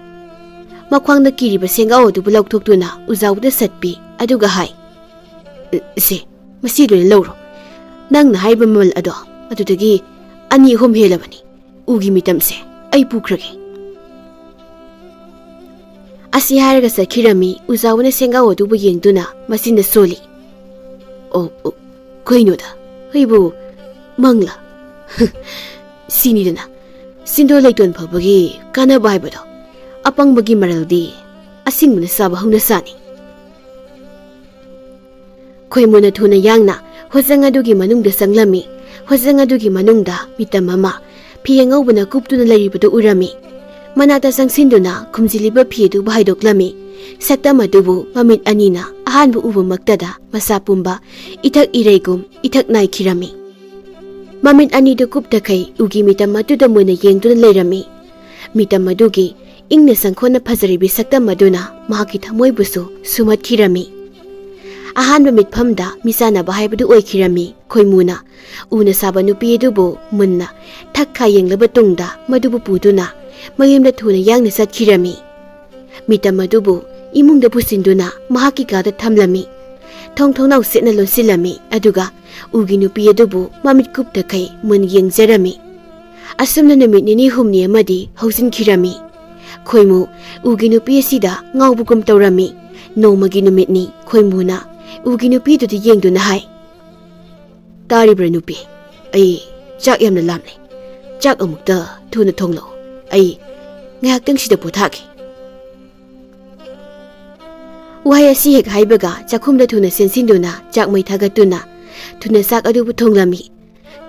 ꯃꯈ꯭ꯋꯥꯡꯗ ꯀꯤꯔꯤꯕ ꯁꯦꯡꯒꯥꯎ ꯑꯗꯨꯕꯨ ꯂꯧꯊꯣꯛꯇꯨꯅ ꯎꯖꯥꯎꯕꯗ ꯁꯠꯄꯤ, ꯑꯗꯨꯒ ꯍꯥꯏ, "ꯁꯦ, ꯃꯁꯤ ꯂꯣꯏꯅ ꯂꯧꯔꯣ꯫ ꯅꯪꯅ ꯍꯥꯏꯔꯤꯕ ꯃꯃꯜ ꯑꯗꯣ ꯑꯗꯨꯗꯒꯤ ꯑꯅꯤ ꯑꯍꯨꯝ ꯍꯦꯜꯂꯕꯅꯤ꯫ ꯎꯒꯤ ꯃꯤꯇꯝꯁꯦ ꯑꯩ ꯄꯨꯈ꯭ꯔꯒꯦ꯫" ꯑꯁꯤ ꯍꯥꯏꯔꯒ ꯆꯠꯈꯤꯔꯝꯃꯤ꯫ ꯎꯖꯥꯎꯕꯅ ꯁꯦꯡꯒꯥꯎ ꯑꯗꯨꯕꯨ ꯌꯦꯡꯗꯨꯅ ꯃꯆꯤꯟꯗ ꯁꯣꯜꯂꯤ꯫ "ꯑꯣ, ꯑꯣ, ꯀꯩꯅꯣꯗ, ꯑꯩꯕꯨ ꯃꯪꯂꯥ?" ꯁꯤꯅꯤꯗꯅ ꯁꯤꯟꯗꯣ ꯂꯩꯇꯣꯟ ꯐꯕꯒꯤ ꯀꯥꯟꯅꯕ ꯍꯥꯏꯕꯗꯣ꯫ ꯑꯄꯪꯕꯒꯤ ꯃꯔꯜꯗꯤ ꯑꯁꯤꯡꯕꯅ ꯆꯥꯕ ꯍꯧꯅ ꯁꯥꯅꯤ꯫ ꯈꯣꯏꯃꯨꯅ ꯊꯨꯅ ꯌꯥꯡꯅ ꯍꯣꯖꯪ ꯑꯗꯨꯒꯤ ꯃꯅꯨꯡꯗ ꯆꯪꯂꯝꯃꯤ꯫ ꯍꯣꯖꯪ ꯑꯗꯨꯒꯤ ꯃꯅꯨꯡꯗ ꯃꯤꯇꯝ ꯑꯃ ꯐꯤ ꯑꯉꯧꯕꯅ ꯀꯨꯞꯇꯨꯅ ꯂꯩꯔꯤꯕꯗꯨ ꯎꯔꯝꯃꯤ꯫ ꯃꯅꯥꯛꯇ ꯆꯪꯁꯤꯟꯗꯨꯅ ꯈꯨꯝꯖꯤꯜꯂꯤꯕ ꯐꯤ ꯑꯗꯨꯕꯨ ꯍꯥꯏꯗꯣꯛꯂꯝꯃꯤ꯫ ꯁꯛꯇꯝ ꯑꯗꯨꯕꯨ ꯃꯃꯤꯠ ꯑꯅꯤꯅ ꯑꯍꯥꯟꯕ ꯎꯕꯃꯛꯇꯗ ꯃꯁꯥ ꯄꯨꯝꯕ ꯏꯊꯛ ꯏꯔꯩꯒꯨꯝ ꯏꯊꯛ ꯅꯥꯏꯈꯤꯔꯝꯃꯤ꯫ ꯃꯃꯤꯠ ꯑꯅꯤꯗꯨ ꯀꯨꯞꯇꯈꯩ ꯎꯒꯤ ꯃꯤꯇꯝ ꯑꯗꯨꯗ ꯃꯨꯟꯅ ꯌꯦꯡꯗꯨꯅ ꯂꯩꯔꯝꯃꯤ꯫ ꯃꯤꯇꯝ ꯑꯗꯨꯒꯤ ꯏꯪꯅ ꯁꯪꯈꯣꯟꯅ ꯐꯖꯔꯤꯕꯤ ꯁꯛꯇꯝ ꯑꯗꯨꯅ ꯃꯍꯥꯛꯀꯤ ꯊꯃꯣꯏꯕꯨꯁꯨ ꯁꯨꯝꯍꯠꯈꯤꯔꯝꯃꯤ꯫ ꯑꯍꯥꯟꯕ ꯃꯤꯠꯐꯝꯗ ꯃꯤꯆꯥꯟꯅꯕ ꯍꯥꯏꯕꯗꯨ ꯑꯣꯏꯈꯤꯔꯝꯃꯤ꯫ ꯈꯣꯏꯃꯨꯅ ꯎꯅ ꯁꯥꯕ ꯅꯨꯄꯤ ꯑꯗꯨꯕꯨ ꯃꯨꯟꯅ ꯊꯛ ꯈꯥ ꯌꯦꯡꯂꯕ ꯇꯨꯡꯗ ꯃꯗꯨꯕꯨ ꯄꯨꯗꯨꯅ ꯃꯌꯨꯝꯗ ꯊꯨꯅ ꯌꯥꯡꯅ ꯆꯠꯈꯤꯔꯝꯃꯤ꯫ ꯃꯤꯇꯝ ꯑꯗꯨꯕꯨ ꯏꯃꯨꯡꯗ ꯄꯨꯁꯤꯟꯗꯨꯅ ꯃꯍꯥꯛꯀꯤ ꯀꯥꯗ ꯊꯝꯂꯝꯃꯤ꯫ ꯊꯣꯡ ꯊꯣꯡꯅꯥꯎ ꯁꯦꯠꯅ ꯂꯣꯟꯁꯤꯜꯂꯝꯃꯤ, ꯑꯗꯨꯒ ꯎꯒꯤ ꯅꯨꯄꯤ ꯑꯗꯨꯕꯨ ꯃꯃꯤꯠ ꯀꯨꯞꯇꯈꯩ ꯃꯨꯟ ꯌꯦꯡꯖꯔꯝꯃꯤ꯫ ꯑꯁꯨꯝꯅ ꯅꯨꯃꯤꯠ ꯅꯤꯅꯤ ꯍꯨꯝꯅꯤ ꯑꯃꯗꯤ ꯍꯧꯖꯤꯟꯈꯤꯔꯝꯃꯤ꯫ ꯈꯣꯏꯃꯨ ꯎꯒꯤ ꯅꯨꯄꯤ ꯑꯁꯤꯗ ꯉꯥꯎꯕꯒꯨꯝ ꯇꯧꯔꯝꯃꯤ꯫ ꯅꯣꯡꯃꯒꯤ ꯅꯨꯃꯤꯠꯅꯤ꯫ ꯈꯣꯏꯃꯨꯅ ꯎꯒꯤ ꯅꯨꯄꯤꯗꯨꯗ ꯌꯦꯡꯗꯨꯅ ꯍꯥꯏ, "ꯇꯥꯔꯤꯕ꯭ꯔꯥ ꯅꯨꯄꯤ? ꯑꯩ ꯆꯥꯛ ꯌꯥꯝꯅ ꯂꯥꯝꯂꯦ꯫ ꯆꯥꯛ ꯑꯃꯨꯛꯇ ꯊꯨꯅ ꯊꯣꯡꯂꯛꯎ꯫ ꯑꯩ ꯉꯥꯏꯍꯥꯛꯇꯪ ꯁꯤꯗ ꯄꯣꯊꯥꯒꯦ꯫" ꯋꯥꯍꯩ ꯑꯁꯤ ꯍꯦꯛ ꯍꯥꯏꯕꯒ ꯆꯥꯛꯈꯨꯝꯗ ꯊꯨꯅ ꯆꯦꯟꯁꯤꯟꯗꯨꯅ ꯆꯥꯛ ꯃꯩ ꯊꯥꯒꯠꯇꯨꯅ ꯊꯨꯅ ꯆꯥꯛ ꯑꯗꯨꯕꯨ ꯊꯣꯡꯂꯝꯃꯤ꯫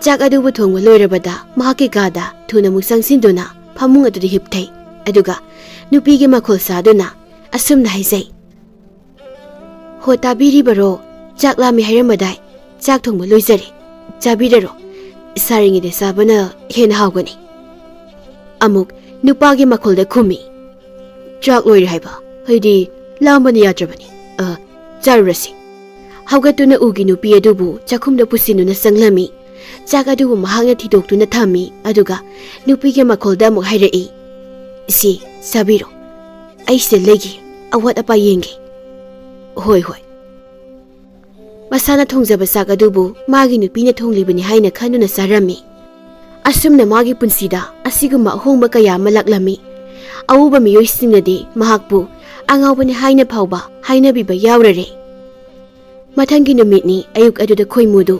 ꯆꯥꯛ ꯑꯗꯨꯕꯨ ꯊꯣꯡꯕ ꯂꯣꯏꯔꯕꯗ ꯃꯍꯥꯛꯀꯤ ꯀꯥꯗ ꯊꯨꯅ ꯑꯃꯨꯛ ꯆꯪꯁꯤꯟꯗꯨꯅ ꯐꯃꯨꯡ ꯑꯗꯨꯗ ꯍꯤꯞꯊꯩ꯫ ꯑꯗꯨꯒ ꯅꯨꯄꯤꯒꯤ ꯃꯈꯣꯜ ꯁꯥꯗꯨꯅ ꯑꯁꯨꯝꯅ ꯍꯥꯏꯖꯩ, "ꯍꯣ, ꯇꯥꯕꯤꯔꯤꯕꯔꯣ? ꯆꯥꯛ ꯂꯥꯝꯃꯤ ꯍꯥꯏꯔꯝꯕꯗꯥꯏ? ꯆꯥꯛ ꯊꯣꯡꯕ ꯂꯣꯏꯖꯔꯦ꯫ ꯆꯥꯕꯤꯔꯔꯣ꯫ ꯁꯥꯔꯤꯉꯩꯗ ꯆꯥꯕꯅ ꯍꯦꯟꯅ ꯍꯥꯎꯒꯅꯤ꯫" ꯑꯃꯨꯛ ꯅꯨꯄꯥꯒꯤ ꯃꯈꯣꯜꯗ ꯈꯨꯝꯃꯤ, "ꯆꯥꯛ ꯂꯣꯏꯔꯦ ꯍꯥꯏꯕ? ꯑꯩꯗꯤ ꯂꯥꯝꯕꯅ ꯌꯥꯗ꯭ꯔꯕꯅꯤ꯫ ꯑ, ꯆꯥꯔꯨꯔꯁꯤ꯫" ꯍꯧꯒꯠꯇꯨꯅ ꯎꯒꯤ ꯅꯨꯄꯤ ꯑꯗꯨꯕꯨ ꯆꯥꯛꯈꯨꯝꯗ ꯄꯨꯁꯤꯟꯗꯨꯅ ꯆꯪꯂꯝꯃꯤ꯫ ꯆꯥꯛ ꯑꯗꯨꯕꯨ ꯃꯍꯥꯛꯅ ꯊꯤꯗꯣꯛꯇꯨꯅ ꯊꯝꯃꯤ, ꯑꯗꯨꯒ ꯅꯨꯄꯤꯒꯤ ꯃꯈꯣꯜꯗ ꯑꯃꯨꯛ ꯍꯥꯏꯔꯛꯏ, "ꯁꯤ, ꯆꯥꯕꯤꯔꯣ꯫ ꯑꯩ ꯁꯤꯗ ꯂꯩꯒꯦ, ꯑꯋꯥꯠ ꯑꯄꯥ ꯌꯦꯡꯒꯦ꯫" "ꯍꯣꯏ, ꯍꯣꯏ꯫" ꯃꯁꯥꯅ ꯊꯣꯡꯖꯕ ꯆꯥꯛ ꯑꯗꯨꯕꯨ ꯃꯥꯒꯤ ꯅꯨꯄꯤꯅ ꯊꯣꯡꯂꯤꯕꯅꯤ ꯍꯥꯏꯅ ꯈꯟꯗꯨꯅ ꯆꯥꯔꯝꯃꯤ꯫ ꯑꯁꯨꯝꯅ ꯃꯥꯒꯤ ꯄꯨꯟꯁꯤꯗ ꯑꯁꯤꯒꯨꯝꯕ ꯑꯍꯣꯡꯕ ꯀꯌꯥ ꯑꯃ ꯂꯥꯛꯂꯝꯃꯤ꯫ ꯑꯎꯕ ꯃꯤꯑꯣꯏꯁꯤꯡꯅꯗꯤ ꯃꯍꯥꯛꯄꯨ ꯑꯉꯥꯎꯕꯅꯤ ꯍꯥꯏꯅ ꯐꯥꯎꯕ ꯍꯥꯏꯅꯕꯤꯕ ꯌꯥꯎꯔꯔꯦ꯫ ꯃꯊꯪꯒꯤ ꯅꯨꯃꯤꯠꯅꯤ꯫ ꯑꯌꯨꯛ ꯑꯗꯨꯗ ꯈꯣꯏꯃꯨꯗꯨ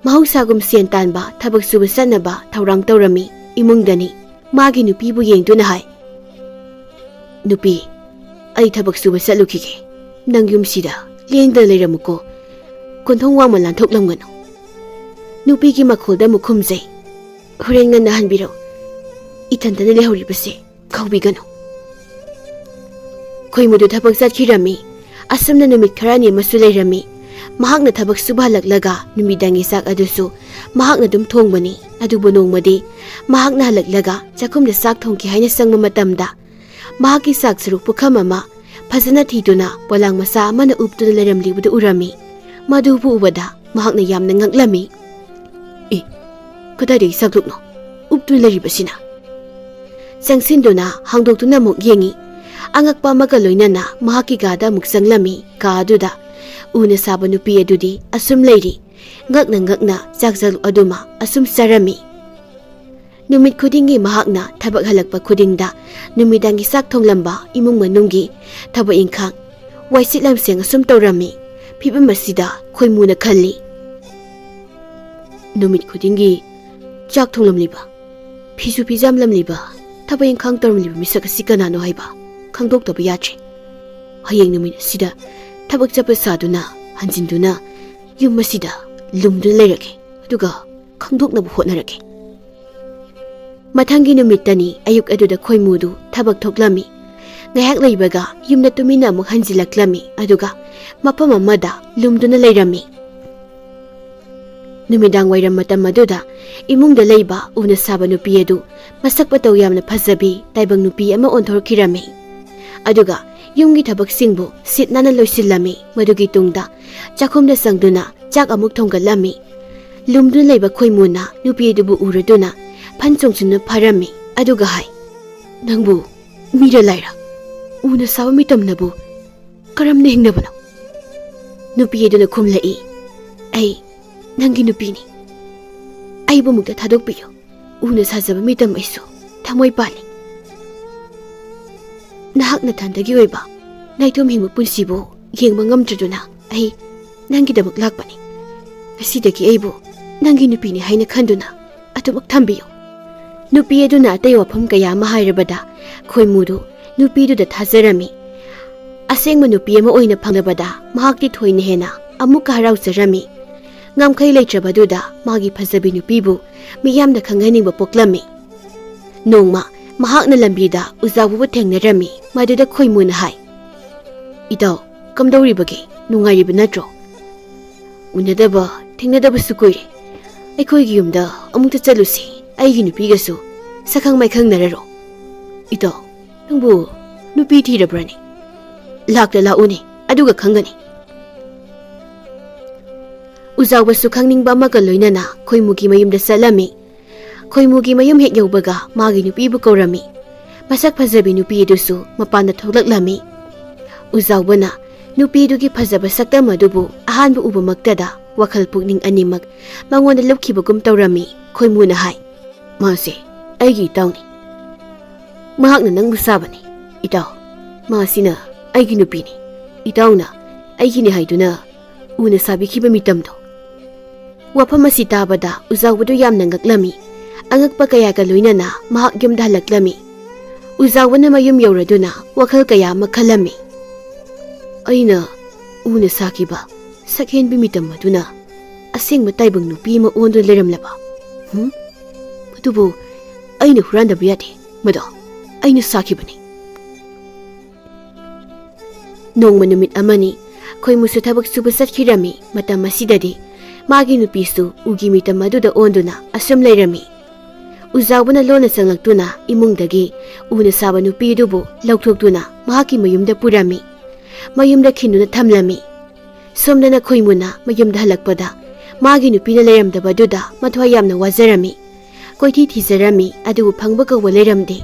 ꯃꯍꯧꯁꯥꯒꯨꯝ ꯁꯦꯟ ꯇꯥꯟꯕ, ꯊꯕꯛ ꯁꯨꯕ ꯆꯠꯅꯕ ꯊꯧꯔꯥꯡ ꯇꯧꯔꯝꯃꯤ꯫ ꯏꯃꯨꯡꯗꯅꯤ꯫ ꯃꯥꯒꯤ ꯅꯨꯄꯤꯕꯨ ꯌꯦꯡꯗꯨꯅ ꯍꯥꯏ, "ꯅꯨꯄꯤ, ꯑꯩ ꯊꯕꯛ ꯁꯨꯕ ꯆꯠꯂꯨꯈꯤꯒꯦ꯫ ꯅꯪ ꯌꯨꯝꯁꯤꯗ ꯂꯦꯡꯗꯅ ꯂꯩꯔꯝꯃꯨꯀꯣ꯫ ꯀꯣꯟꯊꯣꯡ ꯋꯥꯡꯃ ꯂꯥꯟꯊꯣꯛꯂꯝꯒꯅꯨ꯫ ꯅꯨꯄꯤꯒꯤ ꯃꯈꯣꯜꯗ ꯑꯃꯨꯛ ꯈꯨꯝꯖꯩ, "ꯍꯣꯔꯦꯟ ꯉꯟꯅ ꯍꯟꯕꯤꯔꯣ꯫ ꯏꯊꯟꯇꯅ ꯂꯩꯍꯧꯔꯤꯕꯁꯦ ꯀꯧꯕꯤꯒꯅꯨ꯫" ꯈꯣꯏꯃꯨꯗꯨ ꯊꯕꯛ ꯆꯠꯈꯤꯔꯝꯃꯤ꯫ ꯑꯁꯨꯝꯅ ꯅꯨꯃꯤꯠ ꯈꯔꯅꯤ ꯑꯃꯁꯨ ꯂꯩꯔꯝꯃꯤ꯫ ꯃꯍꯥꯛꯅ ꯊꯕꯛ ꯁꯨꯕ ꯍꯜꯂꯛꯂꯒ ꯅꯨꯃꯤꯗꯥꯡꯒꯤ ꯆꯥꯛ ꯑꯗꯨꯁꯨ ꯃꯍꯥꯛꯅ ꯑꯗꯨꯝ ꯊꯣꯡꯕꯅꯤ꯫ ꯑꯗꯨꯕꯨ ꯅꯣꯡꯃꯗꯤ ꯃꯍꯥꯛꯅ ꯍꯜꯂꯛꯂꯒ ꯆꯥꯛꯈꯨꯝꯗ ꯆꯥꯛ ꯊꯣꯡꯒꯦ ꯍꯥꯏꯅ ꯆꯪꯕ ꯃꯇꯝꯗ, ꯃꯍꯥꯛꯀꯤ ꯆꯥꯛ ꯁꯔꯨꯛ ꯄꯨꯈꯝ ꯑꯃ ꯐꯖꯅ ꯊꯤꯗꯨꯅ ꯄꯣꯂꯥꯡ ꯃꯆꯥ ꯑꯃꯅ ꯎꯞꯇꯨꯅ ꯂꯩꯔꯝꯂꯤꯕꯗꯨ ꯎꯔꯝꯃꯤ꯫ ꯃꯗꯨꯕꯨ ꯎꯕꯗ ꯃꯍꯥꯛꯅ ꯌꯥꯝꯅ ꯉꯛꯂꯝꯃꯤ꯫ "ꯑꯦ, ꯀꯗꯥꯏꯗꯒꯤ ꯆꯥꯛꯂꯨꯛꯅꯣ ꯎꯞꯇꯨꯅ ꯂꯩꯔꯤꯕꯁꯤꯅ?" ꯆꯪꯁꯤꯟꯗꯨꯅ ꯍꯥꯡꯗꯣꯛꯇꯨꯅ ꯑꯃꯨꯛ ꯌꯦꯡꯉꯤ꯫ ꯑꯉꯛꯄ ꯑꯃꯒ ꯂꯣꯏꯅꯅ ꯃꯍꯥꯛꯀꯤ ꯀꯥꯗ ꯑꯃꯨꯛ ꯆꯪꯂꯝꯃꯤ꯫ ꯀꯥ ꯑꯗꯨꯗ ꯎꯅ ꯁꯥꯕ ꯅꯨꯄꯤ ꯑꯗꯨꯗꯤ ꯑꯁꯨꯝ ꯂꯩꯔꯤ꯫ ꯉꯛꯅ ꯉꯛꯅ ꯆꯥꯛ ꯆꯥꯛꯂꯨꯛ ꯑꯗꯨꯃ ꯑꯁꯨꯝ ꯆꯥꯔꯝꯃꯤ꯫ ꯅꯨꯃꯤꯠ ꯈꯨꯗꯤꯡꯒꯤ ꯃꯍꯥꯛꯅ ꯊꯕꯛ ꯍꯜꯂꯛꯄ ꯈꯨꯗꯤꯡꯗ ꯅꯨꯃꯤꯗꯥꯡꯒꯤ ꯆꯥꯛ ꯊꯣꯡꯂꯝꯕ, ꯏꯃꯨꯡ ꯃꯅꯨꯡꯒꯤ ꯊꯕꯛ ꯏꯪꯈꯥꯡ, ꯋꯥꯏꯁꯤꯠ ꯂꯝꯁꯦꯡ ꯑꯁꯨꯝ ꯇꯧꯔꯝꯃꯤ꯫ ꯐꯤꯕꯝ ꯑꯁꯤꯗ ꯈꯣꯏꯃꯨꯅ ꯈꯜꯂꯤ, "ꯅꯨꯃꯤꯠ ꯈꯨꯗꯤꯡꯒꯤ ꯆꯥꯛ ꯊꯣꯡꯂꯝꯂꯤꯕ, ꯐꯤꯁꯨ ꯐꯤꯖꯥꯝꯂꯝꯂꯤꯕ, ꯊꯕꯛ ꯏꯪꯈꯥꯡ ꯇꯧꯔꯝꯂꯤꯕ ꯃꯤꯁꯛ ꯑꯁꯤ ꯀꯅꯥꯅꯣ ꯍꯥꯏꯕ ꯈꯪꯗꯣꯛꯇꯕ ꯌꯥꯗ꯭ꯔꯦ꯫ ꯍꯌꯦꯡ ꯅꯨꯃꯤꯠ ꯑꯁꯤꯗ ꯊꯕꯛ ꯆꯠꯄ ꯁꯥꯗꯨꯅ ꯍꯟꯖꯤꯟꯗꯨꯅ ꯌꯨꯝ ꯑꯁꯤꯗ ꯂꯨꯝꯗꯨꯅ ꯂꯩꯔꯒꯦ, ꯑꯗꯨꯒ ꯈꯪꯗꯣꯛꯅꯕ ꯍꯣꯠꯅꯔꯒꯦ꯫" ꯃꯊꯪꯒꯤ ꯅꯨꯃꯤꯠꯇꯅꯤ ꯑꯌꯨꯛ ꯑꯗꯨꯗ ꯈꯣꯏꯃꯨꯗꯨ ꯊꯕꯛ ꯊꯣꯛꯂꯝꯃꯤ꯫ ꯉꯥꯏꯍꯥꯛ ꯂꯩꯕꯒ ꯌꯨꯝꯗ ꯇꯨꯃꯤꯟꯅ ꯑꯃꯨꯛ ꯍꯟꯖꯤꯜꯂꯛꯂꯝꯃꯤ, ꯑꯗꯨꯒ ꯃꯐꯝ ꯑꯃꯗ ꯂꯨꯝꯗꯨꯅ ꯂꯩꯔꯝꯃꯤ꯫ ꯅꯨꯃꯤꯗꯥꯡ ꯋꯥꯏꯔꯝ ꯃꯇꯝ ꯑꯗꯨꯗ ꯏꯃꯨꯡꯗ ꯂꯩꯕ ꯎꯅ ꯁꯥꯕ ꯅꯨꯄꯤ ꯑꯗꯨ ꯃꯁꯛ ꯃꯇꯧ ꯌꯥꯝꯅ ꯐꯖꯕꯤ ꯇꯥꯏꯕꯪ ꯅꯨꯄꯤ ꯑꯃ ꯑꯣꯟꯊꯣꯔꯛꯈꯤꯔꯝꯃꯤ꯫ ꯑꯗꯨꯒ ꯌꯨꯝꯒꯤ ꯊꯕꯛꯁꯤꯡꯕꯨ ꯁꯤꯠ ꯅꯥꯟꯅ ꯂꯣꯏꯁꯤꯜꯂꯝꯃꯤ꯫ ꯃꯗꯨꯒꯤ ꯇꯨꯡꯗ ꯆꯥꯛꯈꯨꯝꯗ ꯆꯪꯗꯨꯅ ꯆꯥꯛ ꯑꯃꯨꯛ ꯊꯣꯡꯒꯠꯂꯝꯃꯤ꯫ ꯂꯨꯝꯗꯨꯅ ꯂꯩꯕ ꯈꯣꯏꯃꯨꯅ ꯅꯨꯄꯤ ꯑꯗꯨꯕꯨ ꯎꯔꯗꯨꯅ ꯐꯟ ꯆꯣꯡꯁꯤꯟꯅ ꯐꯥꯔꯝꯃꯤ꯫ ꯑꯗꯨꯒ ꯍꯥꯏ, "ꯅꯪꯕꯨ ꯃꯤꯔ ꯂꯥꯏꯔ? ꯎꯅ ꯁꯥꯕ ꯃꯤꯇꯝꯅꯕꯨ ꯀꯔꯝꯅ ꯍꯤꯡꯅꯕꯅꯣ?" ꯅꯨꯄꯤ ꯑꯗꯨꯅ ꯈꯨꯝꯂꯛꯏ, "ꯑꯩ ꯅꯪꯒꯤ ꯅꯨꯄꯤꯅꯤ꯫ ꯑꯩꯕꯨ ꯑꯃꯨꯛꯇ ꯊꯥꯗꯣꯛꯄꯤꯌꯨ꯫ ꯎꯅ ꯁꯥꯖꯕ ꯃꯤꯇꯝ ꯑꯩꯁꯨ ꯊꯃꯣꯏ ꯄꯥꯜꯂꯤ꯫ ꯅꯍꯥꯛ ꯅꯊꯟꯗꯒꯤ ꯑꯣꯏꯕ ꯅꯥꯏꯇꯣꯝ ꯍꯤꯡꯕ ꯄꯨꯟꯁꯤꯕꯨ ꯌꯦꯡꯕ ꯉꯝꯗ꯭ꯔꯗꯨꯅ ꯑꯩ ꯅꯪꯒꯤꯗꯃꯛ ꯂꯥꯛꯄꯅꯤ꯫ ꯉꯁꯤꯗꯒꯤ ꯑꯩꯕꯨ ꯅꯪꯒꯤ ꯅꯨꯄꯤꯅꯤ ꯍꯥꯏꯅ ꯈꯟꯗꯨꯅ ꯑꯗꯨꯃꯛ ꯊꯝꯕꯤꯌꯨ꯫" ꯅꯨꯄꯤ ꯑꯗꯨꯅ ꯑꯇꯩ ꯋꯥꯐꯝ ꯀꯌꯥ ꯑꯃ ꯍꯥꯏꯔꯕꯗ ꯈꯣꯏꯃꯨꯗꯨ ꯅꯨꯄꯤꯗꯨꯗ ꯊꯥꯖꯔꯝꯃꯤ꯫ ꯑꯁꯦꯡꯕ ꯅꯨꯄꯤ ꯑꯃ ꯑꯣꯏꯅ ꯐꯪꯂꯕꯗ ꯃꯍꯥꯛꯇꯤ ꯊꯣꯏꯅ ꯍꯦꯟꯅ ꯑꯃꯨꯛꯀ ꯍꯔꯥꯎꯖꯔꯝꯃꯤ꯫ ꯉꯝꯈꯩ ꯂꯩꯇ꯭ꯔꯕꯗꯨꯗ ꯃꯥꯒꯤ ꯐꯖꯕꯤ ꯅꯨꯄꯤꯕꯨ ꯃꯤꯌꯥꯝꯗ ꯈꯪꯍꯟꯅꯤꯡꯕ ꯄꯣꯛꯂꯝꯃꯤ꯫ ꯅꯣꯡꯃ ꯃꯍꯥꯛꯅ ꯂꯝꯕꯤꯗ ꯎꯖꯥꯎꯕꯕꯨ ꯊꯦꯡꯅꯔꯝꯃꯤ꯫ ꯃꯗꯨꯗ ꯈꯣꯏꯃꯨꯅ ꯍꯥꯏ, "ꯏꯇꯥꯎ, ꯀꯝꯗꯧꯔꯤꯕꯒꯦ? ꯅꯨꯡꯉꯥꯏꯔꯤꯕ ꯅꯠꯇ꯭ꯔꯣ? ꯎꯅꯗꯕ ꯊꯦꯡꯅꯗꯕꯁꯨ ꯀꯨꯏꯔꯦ꯫ ꯑꯩꯈꯣꯏꯒꯤ ꯌꯨꯝꯗ ꯑꯃꯨꯛꯇ ꯆꯠꯂꯨꯁꯤ꯫ ꯑꯩꯒꯤ ꯅꯨꯄꯤꯒꯁꯨ ꯁꯛꯈꯪ ꯃꯥꯏꯈꯪꯅꯔꯔꯣ꯫ ꯏꯇꯥꯎ, ꯅꯪꯕꯨ ꯅꯨꯄꯤ ꯊꯤꯔꯕ꯭ꯔꯅꯦ? ꯂꯥꯛꯇ ꯂꯥꯛꯎꯅꯦ, ꯑꯗꯨꯒ ꯈꯪꯒꯅꯤ꯫" ꯎꯖꯥꯎꯕꯁꯨ ꯈꯪꯅꯤꯡꯕ ꯑꯃꯒ ꯂꯣꯏꯅꯅ ꯈꯣꯏꯃꯨꯒꯤ ꯃꯌꯨꯝꯗ ꯆꯠꯂꯝꯃꯤ꯫ ꯈꯣꯏꯃꯨꯒꯤ ꯃꯌꯨꯝ ꯍꯦꯛ ꯌꯧꯕꯒ ꯃꯥꯒꯤ ꯅꯨꯄꯤꯕꯨ ꯀꯧꯔꯝꯃꯤ꯫ ꯃꯁꯛ ꯐꯖꯕꯤ ꯅꯨꯄꯤ ꯑꯗꯨꯁꯨ ꯃꯄꯥꯟꯗ ꯊꯣꯛꯂꯛꯂꯝꯃꯤ꯫ ꯎꯖꯥꯎꯕꯅ ꯅꯨꯄꯤꯗꯨꯒꯤ ꯐꯖꯕ ꯁꯛꯇꯝ ꯑꯗꯨꯕꯨ ꯑꯍꯥꯟꯕ ꯎꯕꯃꯛꯇꯗ ꯋꯥꯈꯜ ꯄꯨꯛꯅꯤꯡ ꯑꯅꯤꯃꯛ ꯃꯉꯣꯟꯗ ꯂꯨꯞꯈꯤꯕꯒꯨꯝ ꯇꯧꯔꯝꯃꯤ꯫ ꯈꯣꯏꯃꯨꯅ ꯍꯥꯏ, "ꯃꯥꯁꯦ ꯑꯩꯒꯤ ꯏꯇꯥꯎꯅꯤ꯫ ꯃꯍꯥꯛꯅ ꯅꯪꯕꯨ ꯁꯥꯕꯅꯤ, ꯏꯇꯥꯎ꯫ ꯃꯥꯁꯤꯅ ꯑꯩꯒꯤ ꯅꯨꯄꯤꯅꯤ꯫ ꯏꯇꯥꯎꯅ ꯑꯩꯒꯤꯅꯤ ꯍꯥꯏꯗꯨꯅ ꯎꯅ ꯁꯥꯕꯤꯈꯤꯕ ꯃꯤꯇꯝꯗꯣ꯫" ꯋꯥꯐꯝ ꯑꯁꯤ ꯇꯥꯕꯗ ꯎꯖꯥꯎꯕꯗꯨ ꯌꯥꯝꯅ ꯉꯛꯂꯝꯃꯤ꯫ ꯑꯉꯛꯄ ꯀꯌꯥꯒ ꯂꯣꯏꯅꯅ ꯃꯍꯥꯛ ꯌꯨꯝꯗ ꯍꯜꯂꯛꯂꯝꯃꯤ꯫ ꯎꯖꯥꯎꯕꯅ ꯃꯌꯨꯝ ꯌꯧꯔꯗꯨꯅ ꯋꯥꯈꯜ ꯀꯌꯥ ꯑꯃ ꯈꯜꯂꯝꯃꯤ꯫ "ꯑꯩꯅ ꯎꯅ ꯁꯥꯈꯤꯕ ꯁꯛꯍꯦꯟꯕꯤ ꯃꯤꯇꯝ ꯑꯗꯨꯅ ꯑꯁꯦꯡꯕ ꯇꯥꯏꯕꯪ ꯅꯨꯄꯤ ꯑꯃ ꯑꯣꯟꯗꯨꯅ ꯂꯩꯔꯝꯂꯕ? ꯍꯨꯝ? ꯑꯗꯨꯕꯨ ꯑꯩꯅ ꯍꯨꯔꯥꯟꯗꯕ ꯌꯥꯗꯦ꯫ ꯃꯗꯣ ꯑꯩꯅ ꯁꯥꯈꯤꯕꯅꯤ꯫" ꯅꯣꯡꯃ ꯅꯨꯃꯤꯠ ꯑꯃꯅꯤ ꯈꯣꯏꯃꯨꯁꯨ ꯊꯕꯛ ꯁꯨꯕ ꯆꯠꯈꯤꯔꯝꯃꯤ꯫ ꯃꯇꯝ ꯑꯁꯤꯗꯗꯤ ꯃꯥꯒꯤ ꯅꯨꯄꯤꯁꯨ ꯎꯒꯤ ꯃꯤꯇꯝ ꯑꯗꯨꯗ ꯑꯣꯟꯗꯨꯅ ꯑꯁꯨꯝ ꯂꯩꯔꯝꯃꯤ꯫ ꯎꯖꯥꯎꯕꯅ ꯂꯣꯟꯅ ꯆꯪꯂꯛꯇꯨꯅ ꯏꯃꯨꯡꯗꯒꯤ ꯎꯅ ꯁꯥꯕ ꯅꯨꯄꯤ ꯑꯗꯨꯕꯨ ꯂꯧꯊꯣꯛꯇꯨꯅ ꯃꯍꯥꯛꯀꯤ ꯃꯌꯨꯝꯗ ꯄꯨꯔꯝꯃꯤ꯫ ꯃꯌꯨꯝꯗ ꯈꯤꯟꯗꯨꯅ ꯊꯝꯂꯝꯃꯤ꯫ ꯁꯣꯝꯗꯅ ꯈꯣꯏꯃꯨꯅ ꯃꯌꯨꯝꯗ ꯍꯜꯂꯛꯄꯗ ꯃꯥꯒꯤ ꯅꯨꯄꯤꯅ ꯂꯩꯔꯝꯗꯕꯗꯨꯗ ꯃꯊ꯭ꯋꯥꯏ ꯌꯥꯝꯅ ꯋꯥꯖꯔꯝꯃꯤ꯫ ꯀꯣꯏꯊꯤ ꯊꯤꯖꯔꯝꯃꯤ, ꯑꯗꯨꯕꯨ ꯐꯪꯕ ꯀꯧꯕ ꯂꯩꯔꯝꯗꯦ꯫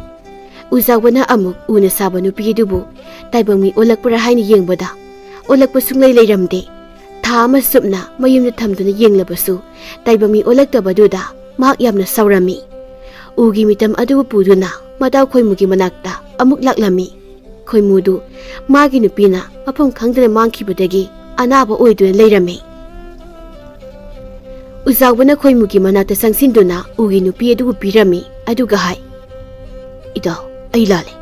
ꯎꯖꯥꯎꯕꯅ ꯑꯃꯨꯛ ꯎꯅ ꯁꯥꯕ ꯅꯨꯄꯤ ꯑꯗꯨꯕꯨ ꯇꯥꯏꯕꯪ ꯃꯤ ꯑꯣꯜꯂꯛꯄ꯭ꯔꯥ ꯍꯥꯏꯅ ꯌꯦꯡꯕꯗ ꯑꯣꯜꯂꯛꯄ ꯁꯨꯡꯂꯩ ꯂꯩꯔꯝꯗꯦ꯫ ꯊꯥ ꯑꯃ ꯆꯨꯞꯅ ꯃꯌꯨꯝꯗ ꯊꯝꯗꯨꯅ ꯌꯦꯡꯂꯕꯁꯨ ꯇꯥꯏꯕꯪ ꯃꯤ ꯑꯣꯜꯂꯛꯇꯕꯗꯨꯗ ꯃꯍꯥꯛ ꯌꯥꯝꯅ ꯁꯥꯎꯔꯝꯃꯤ꯫ ꯎꯒꯤ ꯃꯤꯇꯝ ꯑꯗꯨꯕꯨ ꯄꯨꯗꯨꯅ ꯃꯇꯥꯎ ꯈꯣꯏꯃꯨꯒꯤ ꯃꯅꯥꯛꯇ ꯑꯃꯨꯛ ꯂꯥꯛꯂꯝꯃꯤ꯫ ꯈꯣꯏꯃꯨꯗꯨ ꯃꯥꯒꯤ ꯅꯨꯄꯤꯅ ꯃꯐꯝ ꯈꯪꯗꯅ ꯃꯥꯡꯈꯤꯕꯗꯒꯤ ꯑꯅꯥꯕ ꯑꯣꯏꯗꯨꯅ ꯂꯩꯔꯝꯃꯤ꯫ ꯎꯖꯥꯎꯕꯅ ꯈꯣꯏꯃꯨꯒꯤ ꯃꯅꯥꯛꯇ ꯆꯪꯁꯤꯟꯗꯨꯅ ꯎꯒꯤ ꯅꯨꯄꯤ ꯑꯗꯨꯕꯨ ꯄꯤꯔꯝꯃꯤ, ꯑꯗꯨꯒ ꯍꯥꯏ, "ꯏꯇꯥꯎ, ꯑꯩ ꯂꯥꯜꯂꯦ꯫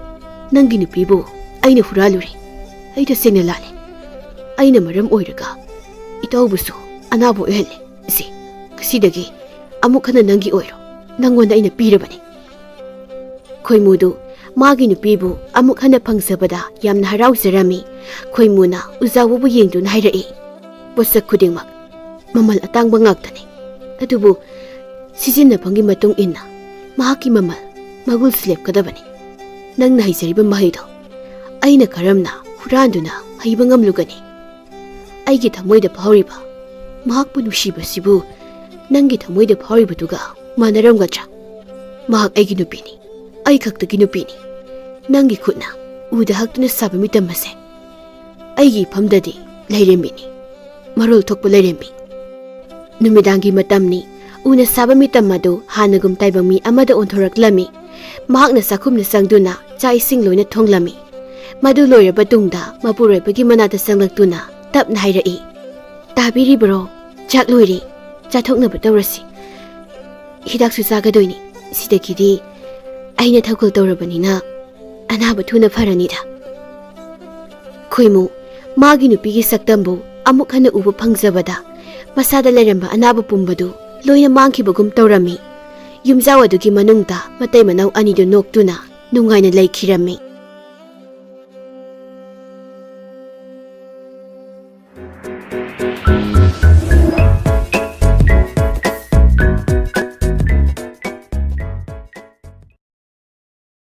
ꯅꯪꯒꯤ ꯅꯨꯄꯤꯕꯨ ꯑꯩꯅ ꯍꯨꯔꯥꯜꯂꯨꯔꯦ꯫ ꯑꯩ ꯇꯁꯦꯡꯅ ꯂꯥꯜꯂꯦ꯫ ꯑꯩꯅ ꯃꯔꯝ ꯑꯣꯏꯔꯒ ꯇꯧꯕꯁꯨ ꯑꯅꯥꯕ ꯑꯣꯏꯍꯜꯂꯦ꯫ ꯁꯤ, ꯉꯁꯤꯗꯒꯤ ꯑꯃꯨꯛ ꯍꯟꯅ ꯅꯪꯒꯤ ꯑꯣꯏꯔꯣ, ꯅꯪꯉꯣꯟꯗ ꯑꯩꯅ ꯄꯤꯔꯕꯅꯤ꯫ ꯈꯣꯏꯃꯨꯗꯨ ꯃꯥꯒꯤ ꯅꯨꯄꯤꯕꯨ ꯑꯃꯨꯛ ꯍꯟꯅ ꯐꯪꯖꯕꯗ ꯌꯥꯝꯅ ꯍꯔꯥꯎꯖꯔꯝꯃꯤ꯫ ꯈꯣꯏꯃꯨꯅ ꯎꯖꯥꯎꯕꯕꯨ ꯌꯦꯡꯗꯨꯅ ꯍꯥꯏꯔꯛꯏ, "ꯄꯣꯠꯁꯛ ꯈꯨꯗꯤꯡꯃꯛ ꯃꯃꯜ ꯑꯇꯥꯡꯕ ꯉꯥꯛꯇꯅꯤ, ꯑꯗꯨꯕꯨ ꯁꯤꯖꯤꯟꯅꯐꯝꯒꯤ ꯃꯇꯨꯡ ꯏꯟꯅ ꯃꯍꯥꯛꯀꯤ ꯃꯃꯜ ꯃꯒꯨꯜꯁꯨ ꯂꯦꯞꯀꯗꯕꯅꯤ꯫ ꯅꯪꯅ ꯍꯩꯖꯔꯤꯕ ꯃꯍꯩꯗꯣ ꯑꯩꯅ ꯀꯔꯝꯅ ꯍꯨꯔꯥꯟꯗꯨꯅ ꯍꯩꯕ ꯉꯝꯂꯨꯒꯅꯤ? ꯑꯩꯒꯤ ꯊꯃꯣꯏꯗ ꯐꯥꯎꯔꯤꯕ ꯃꯍꯥꯛꯄꯨ ꯅꯨꯡꯁꯤꯕꯁꯤꯕꯨ ꯅꯪꯒꯤ ꯊꯃꯣꯏꯗ ꯐꯥꯎꯔꯤꯕꯗꯨꯒ ꯃꯥꯟꯅꯔꯝꯒꯗ꯭ꯔꯥ? ꯃꯍꯥꯛ ꯑꯩꯒꯤ ꯅꯨꯄꯤꯅꯤ, ꯑꯩ ꯈꯛꯇꯒꯤ ꯅꯨꯄꯤꯅꯤ꯫ ꯅꯪꯒꯤ ꯈꯨꯠꯅ ꯎꯗ ꯍꯛꯇꯨꯅ ꯁꯥꯕ ꯃꯤꯇꯝ ꯑꯁꯦ ꯑꯩꯒꯤ ꯏꯐꯝꯗꯗꯤ ꯂꯩꯔꯦꯝꯕꯤꯅꯤ, ꯃꯔꯣꯜ ꯊꯣꯛꯄ ꯂꯩꯔꯦꯝꯕꯤ꯫ ꯅꯨꯃꯤꯗꯥꯡꯒꯤ ꯃꯇꯝꯅꯤ꯫ ꯎꯅ ꯁꯥꯕ ꯃꯤꯇꯝ ꯑꯗꯨ ꯍꯥꯟꯅꯒꯨꯝ ꯇꯥꯏꯕꯪ ꯃꯤ ꯑꯃꯗ ꯑꯣꯟꯊꯣꯔꯛꯂꯝꯃꯤ꯫ ꯃꯍꯥꯛꯅ ꯆꯥꯛꯈꯨꯝꯗ ꯆꯪꯗꯨꯅ ꯆꯥꯛ ꯏꯁꯤꯡ ꯂꯣꯏꯅ ꯊꯣꯡꯂꯝꯃꯤ꯫ ꯃꯗꯨ ꯂꯣꯏꯔꯕ ꯇꯨꯡꯗ ꯃꯄꯨꯔꯣꯏꯕꯒꯤ ꯃꯅꯥꯛꯇ ꯆꯪꯂꯛꯇꯨꯅ ꯇꯞꯅ ꯍꯥꯏꯔꯛꯏ, "ꯇꯥꯕꯤꯔꯤꯕ꯭ꯔꯣ? ꯆꯥꯛ ꯂꯣꯏꯔꯦ, ꯆꯥꯊꯣꯛꯅꯕ ꯇꯧꯔꯁꯤ꯫ ꯍꯤꯗꯥꯛꯁꯨ ꯆꯥꯒꯗꯣꯏꯅꯤ꯫ ꯁꯤꯗꯒꯤꯗꯤ ꯑꯩꯅ ꯊꯧꯒꯜ ꯇꯧꯔꯕꯅꯤꯅ ꯑꯅꯥꯕ ꯊꯨꯅ ꯐꯔꯅꯤꯗ"꯫ ꯈꯣꯏꯃꯨ ꯃꯥꯒꯤ ꯅꯨꯄꯤꯒꯤ ꯁꯛꯇꯝꯕꯨ ꯑꯃꯨꯛ ꯍꯟꯅ ꯎꯕ ꯐꯪꯖꯕꯗ ꯃꯁꯥꯗ ꯂꯩꯔꯝꯕ ꯑꯅꯥꯕ ꯄꯨꯝꯕꯗꯨ ꯂꯣꯏꯅ ꯃꯥꯡꯈꯤꯕꯒꯨꯝ ꯇꯧꯔꯝꯃꯤ꯫ ꯌꯨꯝꯖꯥꯎ ꯑꯗꯨꯒꯤ ꯃꯅꯨꯡꯗ ꯃꯇꯩ ꯃꯅꯥꯎ ꯑꯅꯤꯗꯨ ꯅꯣꯛꯇꯨꯅ ꯅꯨꯡꯉꯥꯏꯅ ꯂꯩꯈꯤꯔꯝꯃꯤ꯫